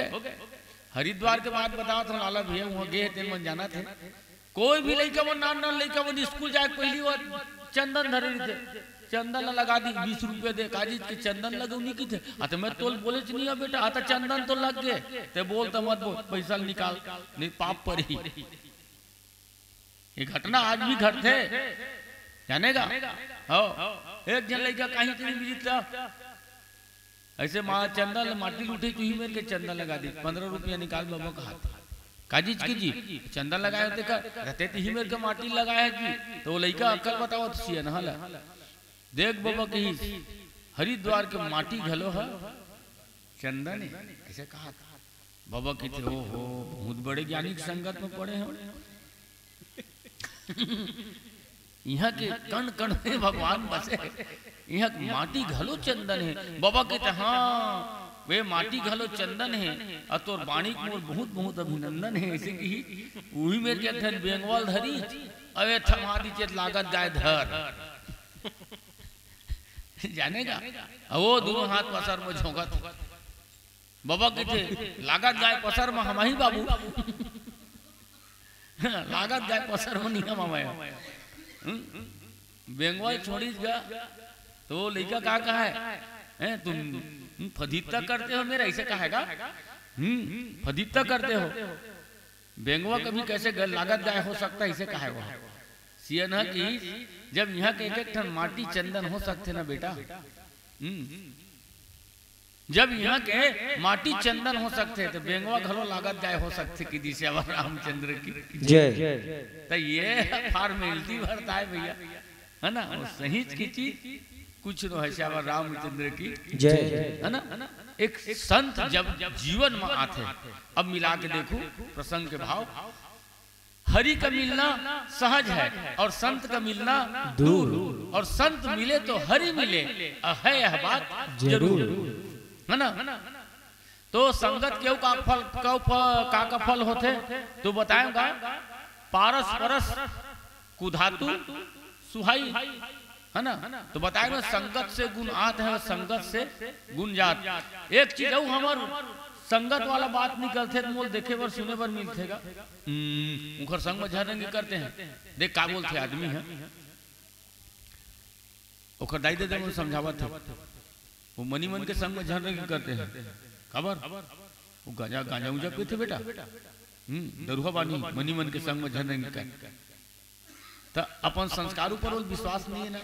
हरिद्वार के बात बतावत हंव लाला भैया, उहां गे हे तेन मन जानत हे। कोई भी लइका मन, नान नान लइका मन स्कूल जाए के पहिली वो चंदन धरे रहिथे। चंदन ला लगा दी, बीस रुपया दे, काजीच के चंदन लगउनी किथे। आ, त मैं तोल बोलेच नइ हंव बेटा, आ, त चंदन तो लग गे। ते बोल त मत बोल, पइसा ल निकाल, नइ पाप परही। ये घटना आज भी घटथे, जाने गा? हो, एक झन लइका कहीं तेरी मिली त अइसे मां चंदन ल माटी ल उठे, चुही मेर के चंदन लगा दी, पंद्रह रुपया निकाल बबा कहत। काजीच के जी, चंदन लगाए होते का? रहते तिही मेर के माटी लगाए हे जी। त वो लइका अक्कल बतावत सियनहा ला। देख बबा कहिस, हरिद्वार के माटी घलो ह चंदन हे, अइसे कहत। बबा कहिथे, "ओ हो, बहुत बड़े ज्ञानी के संगत म पड़े हंव।" इहां के कण कण में भगवान बसे हे। इहां के माटी घलो चंदन हे। बबा कहिथे, "हां, वे माटी घलो चंदन हे, अउ तोर बाणी के मोर बहुत बहुत अभिनंदन हे।" अइसे कहिस, उही मेर के एक ठन बेंगवा ल धरिस, अउ ए थमा दिस, लागत गाय धर। जाने गा? अउ वो दूनों हाथ पसर म झोंकत। बबा कहिथे, "लागत गाय पसर म हमही बाबू।" लागत गाय पसर म नइ हवंव मैं। हम्म? बेंगवा ल छोड़िस गा, त वो लइका का कहय? "हैं, तुम, हम्म, फदित्ता करते हो मेरा?" अइसे कहय गा। "हम्म, फदित्ता करते हो।" बेंगवा कभी कइसे ग-, लागत गाय हो सकत हे, अइसे कहय वो। सियनहा कहिस, जब इहां के एक एक ठन माटी चंदन हो सकथे ना बेटा, हम्म, जब इहां के माटी चंदन हो सकथे, त बेंगवा घलो लागत गाय हो सकथे, कहि दिस श्यामा रामचंद्र की जय। त ये formality भरत हे भैया, हे ना? वो सहीच के चीज कुछ नोहे, श्यामा रामचंद्र की जय। हे ना? एक संत जब जीवन म आथे, अब मिला के देखो प्रसंग के भाव, हरि का मिलना सहज है अउ संत का मिलना दूर। दूर। अउ संत मिले तो हरि मिले, अ, है यह बात जरूर। जरूर। हे ना? त संगत के का फल, का फ-, का, का फल होथे? त बताएंव गा, पारस परस कुधातु सुहाई। हे ना? त बताएंव ना, संगत से गुण आत है अउ संगत से गुण जात। एक चीज अउ हमर संगत वाला बात निकलथे त मोला देखे बर सुने बर मिलथे गा। हम्म, उंखर संग म झन रेंगे करते हैं। देख का बोलथे आदमी ह। ओखर दाई ददा मन समझावत हे। वो मनी मन के संग म झन रेंगे करते हैं। काबर? वो गांजा, गांजा उंजा पीथे बेटा। हम्म, दरुहा बानी, मनी मन के संग म झन रेंगे कर। त अपन संस्कार ऊपर वो विश्वास नइ हे ना।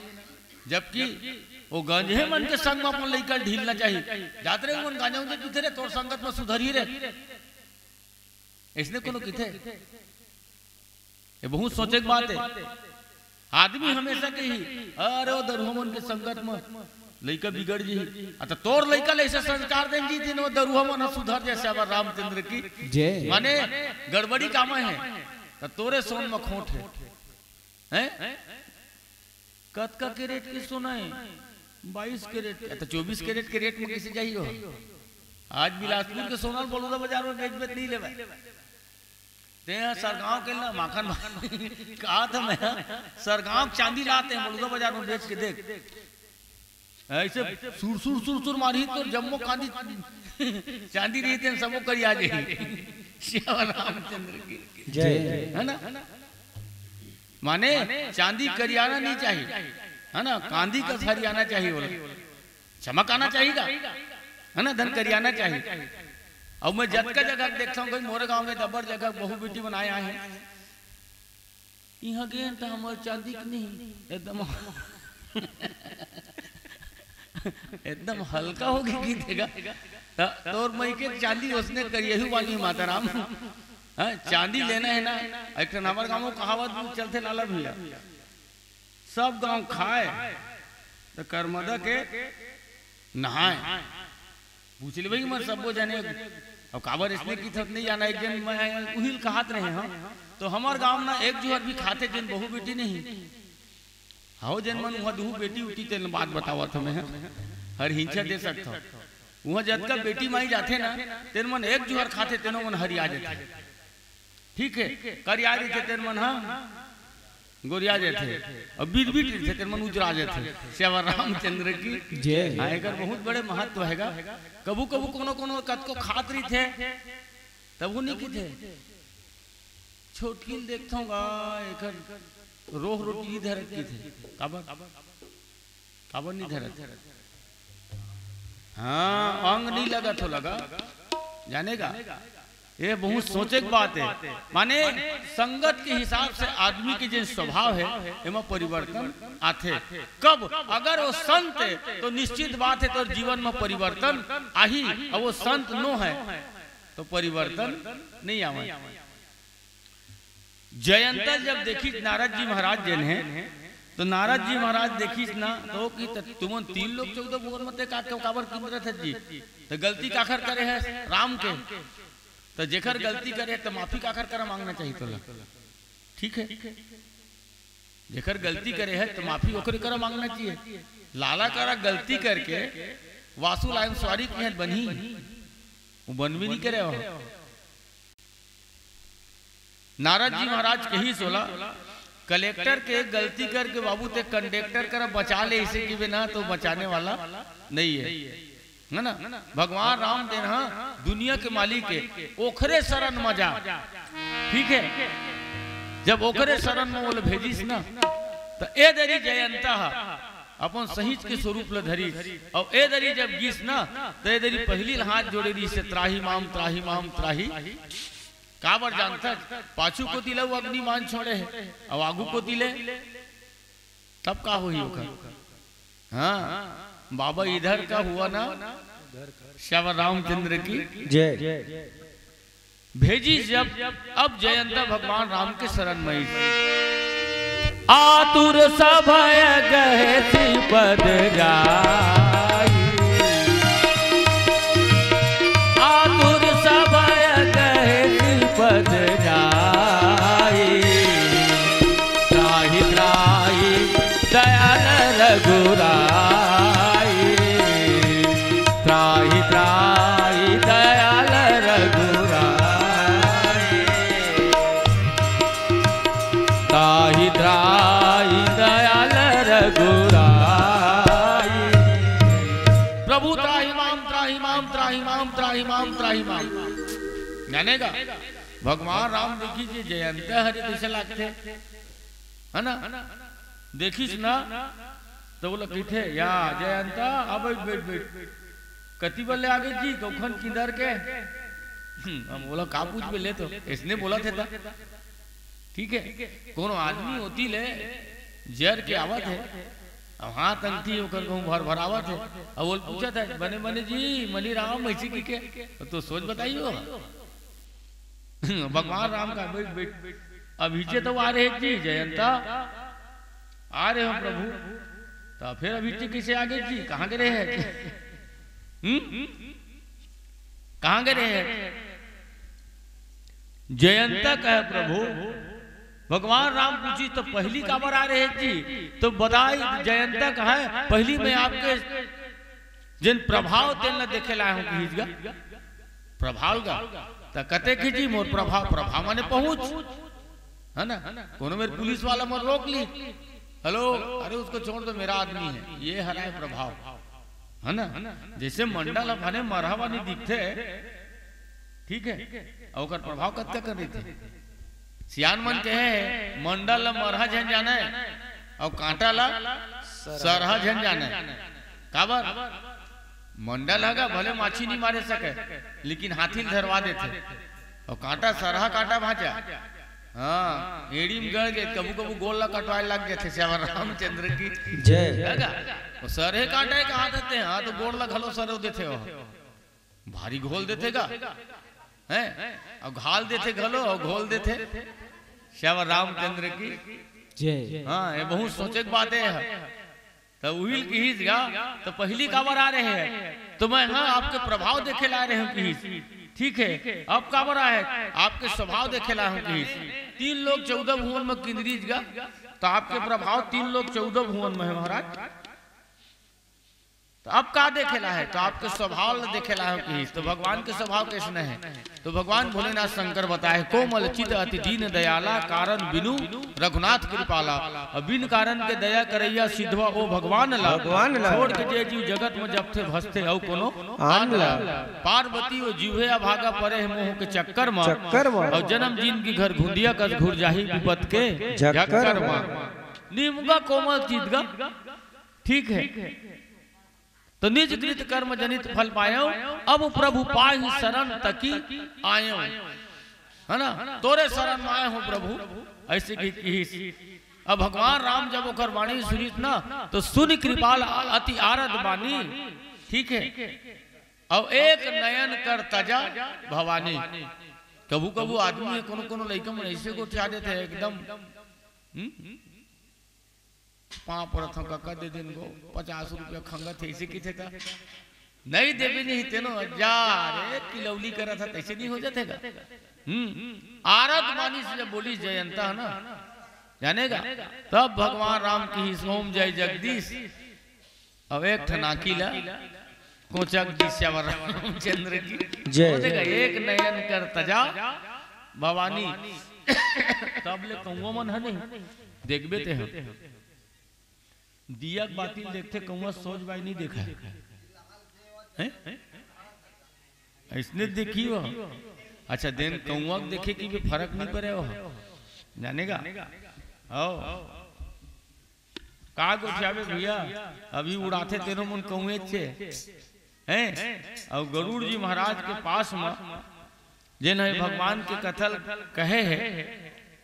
जबकि वो गंजहे मन के संग म अपन लइका ल ढीलना चाही। जात रे, उमन गांजा उंजा पीथे रे, तोर संगत म सुधरही रे। अइसने कोनो कहिथे? ये बहुत सोचे के बात हे। आदमी हमेशा कही, "अरे, वो दरुहा मन के संगत म लइका बिगड़ जही।" आ, त तोर लइका ल अइसे संस्कार देन जी, दिन वो दरुहा मन ह सुधर जाय, श्यामा रामचंद्र की। जय। माने, गड़बड़ी कामा हे, त तोरे सोन म खोट हे। हैं? कतका कैरेट के सोना हे? बाईस कैरेट के। त चौबीस कैरेट के रेट म कइसे जाही वो? आज बिलासपुर के सोना ल बलौदा बाजार म बेचबे त नइ लेवय। तें ह सरगांव के ल ना, माखन भाई, कहा था मैं, सरगांव के चांदी लाते हैं, बलौदा बाजार म बेच के देख। अइसे सुर सुर सुर सुर मारही, तोर जम्मो कांदी चांदी रही, तेन सबो करिया जाही। श्यामा रामचंद्र की। जय। हे ना? माने, चांदी करियाना नइ चाही, हे ना? कांदी कस हरियाना चाही, बोले। चमक आना चाही गा। है ना, धन करियाना चाहिए। अब मैं जतका जगह देखता हूँ, मोरे गांव में दबर जगह बहू बेटी बनाए आए हैं, इहाँ गेन त हमर चांदी के नहीं, एकदम एकदम हल्का हो गई गीत है गा। त तोर मई के चांदी ओसने करियहू वाली माता राम। हाँ, चांदी लेना है ना। एक ठन हमर गाँव में कहावत भी चलथे लाला भैया, सब गाँव खाए त करमदा के नहाए। पूछ लेबे कि मन सब्बो जने, अब काबर इसने की थत नहीं जाना, एक जन मैं उहिल कहात रहे हम, तो हमर गांव ना एक जुहर भी खाथे जिन बहू बेटी नहीं। हाओ, जेन मन उहाँ दुहू बेटी उठी, तेन बात बतावत हमें, हर हिंसा दे सकत हव। उहाँ जतका बेटी माई जाथे ना, तेन मन एक जुहर खाथे, तेनो मन हरिया जाथे। ठीक है, करिया रहिथे, तेन मन हा गोरिया जाथे, और बीत बीत रहिथे, तेन मन उजरा जाथे। सेवा रामचंद्र की जय। हाँ, एकर बहुत बड़े महत्व हैगा। कभू कभू कोनो कोनो कतको खात रहिथे, तब वो नहीं किथे, छोटकिन देखथों गा, एकर रोह रोटी नहीं धरत किथे। काबर? काबर नहीं धरत? हाँ, अंग नहीं लगत हो लगा, जाने गा। ये बहुत सोचे के बात है। माने, संगत के हिसाब से आदमी के जो स्वभाव है, एमा परिवर्तन आथे। कब? अगर वो संत है, तो निश्चित बात है, तोर जीवन में परिवर्तन आही। और वो संत नो है, तो परिवर्तन नहीं आवे। जयंता जब देखिस नारद जी महाराज जेन हे, तो नारद जी महाराज देखिस ना, तो कि त-, तुमन तीन लोग चौदह भुवन मते का, का, काबर किंदरत हस जी? तो गलती काखर करे है? राम के। तो जेकर गलती करे है, तो माफी काखर करा मांगना चाहिए तोला? ठीक है, जेकर गलती करे है, तो माफी ओकरे करा मांगना चाहिए। लाला करा गलती करके वासु लाइन सॉरी की है, बनही, वो बन भी नहीं करे हो। नारद जी महाराज कहिस ओला, कलेक्टर के गलती करके बाबू ते कंडक्टर करा बचा ले, इसे कि बिना तो बचाने वाला नहीं है, है ना? भगवान राम तेन हा दुनिया के मालिक है, ओखरे शरण म जा, ठीक है? जब ओखरे शरण म ओला भेजिस ना, त ए दरी जयंता हा अपन सहित के स्वरूप ल धरिस, और ए दरी जब गिस ना, त ए दरी पहली ल हाथ जोड़े रहिस, त्राहि माम, त्राहि माम, त्राहि। काबर जानथस? पाछू कोती ले वो अग्नि बाण छोड़े हे, अउ आगू कोती ले, तब का होही ओकर? हाँ, बाबा इधर का हुआ ना, श्याम रामचंद्र की जय। भेजिस जब, अब जयंता भगवान राम के शरण में। आतुर सभय गए श्रीपद जाई। आतुर सभय गए श्रीपद जाई। त्राहि त्राहि दयाल रघुराई। त्राहि त्राहि दयाल रघुराई। त्राहि त्राहि दयाल रघुराई। प्रभु त्राहि माम, त्राहि माम, त्राहि माम, त्राहि माम, त्राहि माम। जाने का? भगवान राम देखिस जयंता हरे कइसे लागथे, है ना? देखिस ना, तो बोला, "किथे या जयंता, आ बैठ, बैठ, बैठ।" "कति बल्ले आगे जी, कौखन किंदर के?" हम्म, हम बोला, "का पूछबे ले तो, इसने बोला थे ता।" ठीक है, कोनो आदमी होती ले जर के आवत है, अब हाथ अंगठी ओकर कहूँ भर भरावत है, अब बोल पूछत है, "बने बने जी, मनी राम ऐसी की के?" तो सोच बताइयो। भगवान राम का, "बैठ, बैठ।" "अभी जे तो आ रहे जी, जयंता, आ रहे हो प्रभु।" "तो फिर अभी जे कैसे आगे जी, कहाँ गए रहे हैं?" हम्म? "कहाँ गए रहे हैं?" जयंता कहे, "प्रभु, भगवान राम पूछी तो पहली काबर आ रहे जी?" तो बताई, जयंता कहे, "पहली मैं आपके जिन प्रभाव तेन ला देखे लाए हूँ, कहिस गा प्रभाव गा।" त कते की जी मोर प्रभाव, प्रभाव माने पहुँच, है ना? कोनो मेर पुलिस वाला मोर रोक ली, "हेलो, अरे उसको छोड़ दो, मेरा आदमी है।" ये हराए प्रभाव, है ना? जैसे मंडल अपने मरहा बानी दिखथे, ठीक है, अउ ओकर प्रभाव कतका कर रहिथे। सियान मन कहे हे, "मंडल ला मरहा झन जाने, अउ कांटा ला सरहा झन जाने।" काबर? मंडल ह गा, भले माछी नहीं मारे सके, लेकिन हाथी ल धरवा देथे। अउ कांटा, सरहा कांटा भांचा, हाँ, एड़ी म गड़ के कभू कभू गोड़ ला कटवाए लग जाथे। श्याम रामचंद्र की जय। हे गा? अउ सरहे कांटा हे कहा देथे, हाँ, तो गोड़ ला घलो सरो देथे हो। भारी घोल देथे गा, हैं? अउ घाल देथे घलो, अउ घोल देथे। श्याम रामचंद्र की जय। हाँ, ये बहुत सोचे के बात हे। त उहिल किहिस गा, त पहिली काबर आ रहे हैं? तो मैं, हाँ, आपके प्रभाव देखे ला रहे हूँ किहिस। ठीक है, अब काबर आए? आपके स्वभाव देखे ला हूँ किहिस। तीन लोक चौदह भुवन में किंदरिस गा, त आपके प्रभाव तीन लोक चौदह भुवन में है महाराज। त अब का देखे ला है? त आपके स्वभाव ला देखे ला हूँ किहिस। त भगवान के स्वभाव कइसने है? त भगवान भोलेनाथ शंकर बताए, कोमल चित अति दीन दयाला, कारण बिनु रघुनाथ कृपाला। अउ बिन कारण के दया करइया सिद्धवा ओ भगवान ला। भगवान ला। छोड़ के जे जीव जगत में जपथे भसथे अउ कोनो आन आन ला। ला। पार्वती ओ जीव हे अभागा परे हे मोह के चक्कर में। चक्कर में। अउ जन्म जिनगी घर घुंडिया कस घुर जाही विपत के झक्कर झक्कर में। में। निमगा कोमल चित गा। ठीक है। तो निज कृत कर्म जनित फल पायो, अब प्रभु पाहि शरण तकी आयो। है ना? तोरे शरण में आए हो प्रभु, ऐसे की किहिस। अब भगवान राम जब ओकर वाणी सुनिस ना, तो सुनि कृपाल अति आरद बानी। ठीक है। अउ एक नयन कर तजा भवानी। कभू कभू आदमी हे, कोनो कोनो लइका मन ऐसे गोठिया देथे एकदम, हम्म? पाँव परत हंव कका, दे दिन गो, पचास रुपया खंगत हे, अइसे किथे त। नहीं देबे नहीं तेनो, जा रे, किलौली करत हे, तइसे नहीं हो जाथे गा। हम्म, आरत बानी से जब बोली जयंता है ना, जाने गा, तब भगवान राम किहिस ओम जय जगदीश। अब एक ठन आँखी ला कोचक दिस श्याम रामचंद्र की। जय। हो देखा, एक नयन कर तजा भवानी। तब ले कौआ मन ह नहीं, देखबे ते ह। दिया के बाती ल देखथे, कौआ सोझ बाई नहीं देखा है। हैं? अइसने देखी हो। अच्छा, देन कौआ के देखे कि भी फरक नहीं पड़े हो। जाने गा? आओ। का गोठियाबे भैया, अभी उड़ाथे तेनो मन कौएच हे। हैं? अउ गरुड़ जी महाराज के पास म जेन हे भगवान के कथा ल कहे हे,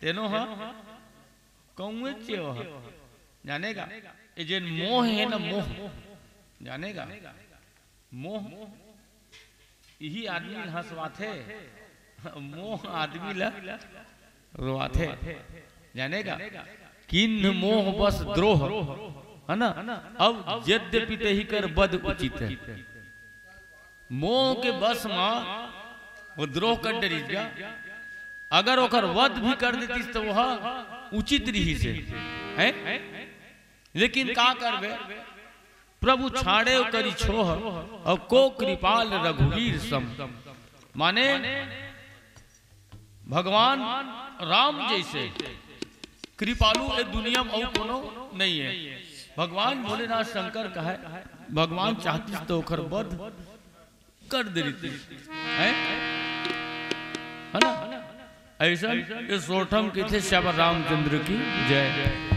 तेनो ह कौएच हे ओह। जाने गा? ये जेन मोह हे ना, मोह। जाने गा? मोह इही आदमी ल हंसवाथे, मोह आदमी ल रोवाथे। जाने गा? किन्ह मोह बस द्रोह, है ना? अब यद्यपि तेहि कर बद उचित है। मोह के बस म वो द्रोह कर डरिस गा। अगर ओकर वध भी कर देतिस तो वह उचित रिहिस हे। हैं? लेकिन का करबे, प्रभु छाड़े करी छोह, अउ को कृपाल रघुवीर सम। माने भगवान राम जइसे कृपालु ए दुनिया में अउ कोनो नहीं है। भगवान भोलेनाथ शंकर कहे, भगवान चाहतिस तो ओखर वध कर देतिस, हैं? है ना? अइसन ये सोरठम किथे श्याम रामचंद्र की जय।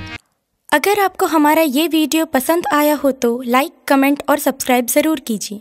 अगर आपको हमारा ये वीडियो पसंद आया हो तो लाइक, कमेंट और सब्सक्राइब ज़रूर कीजिए।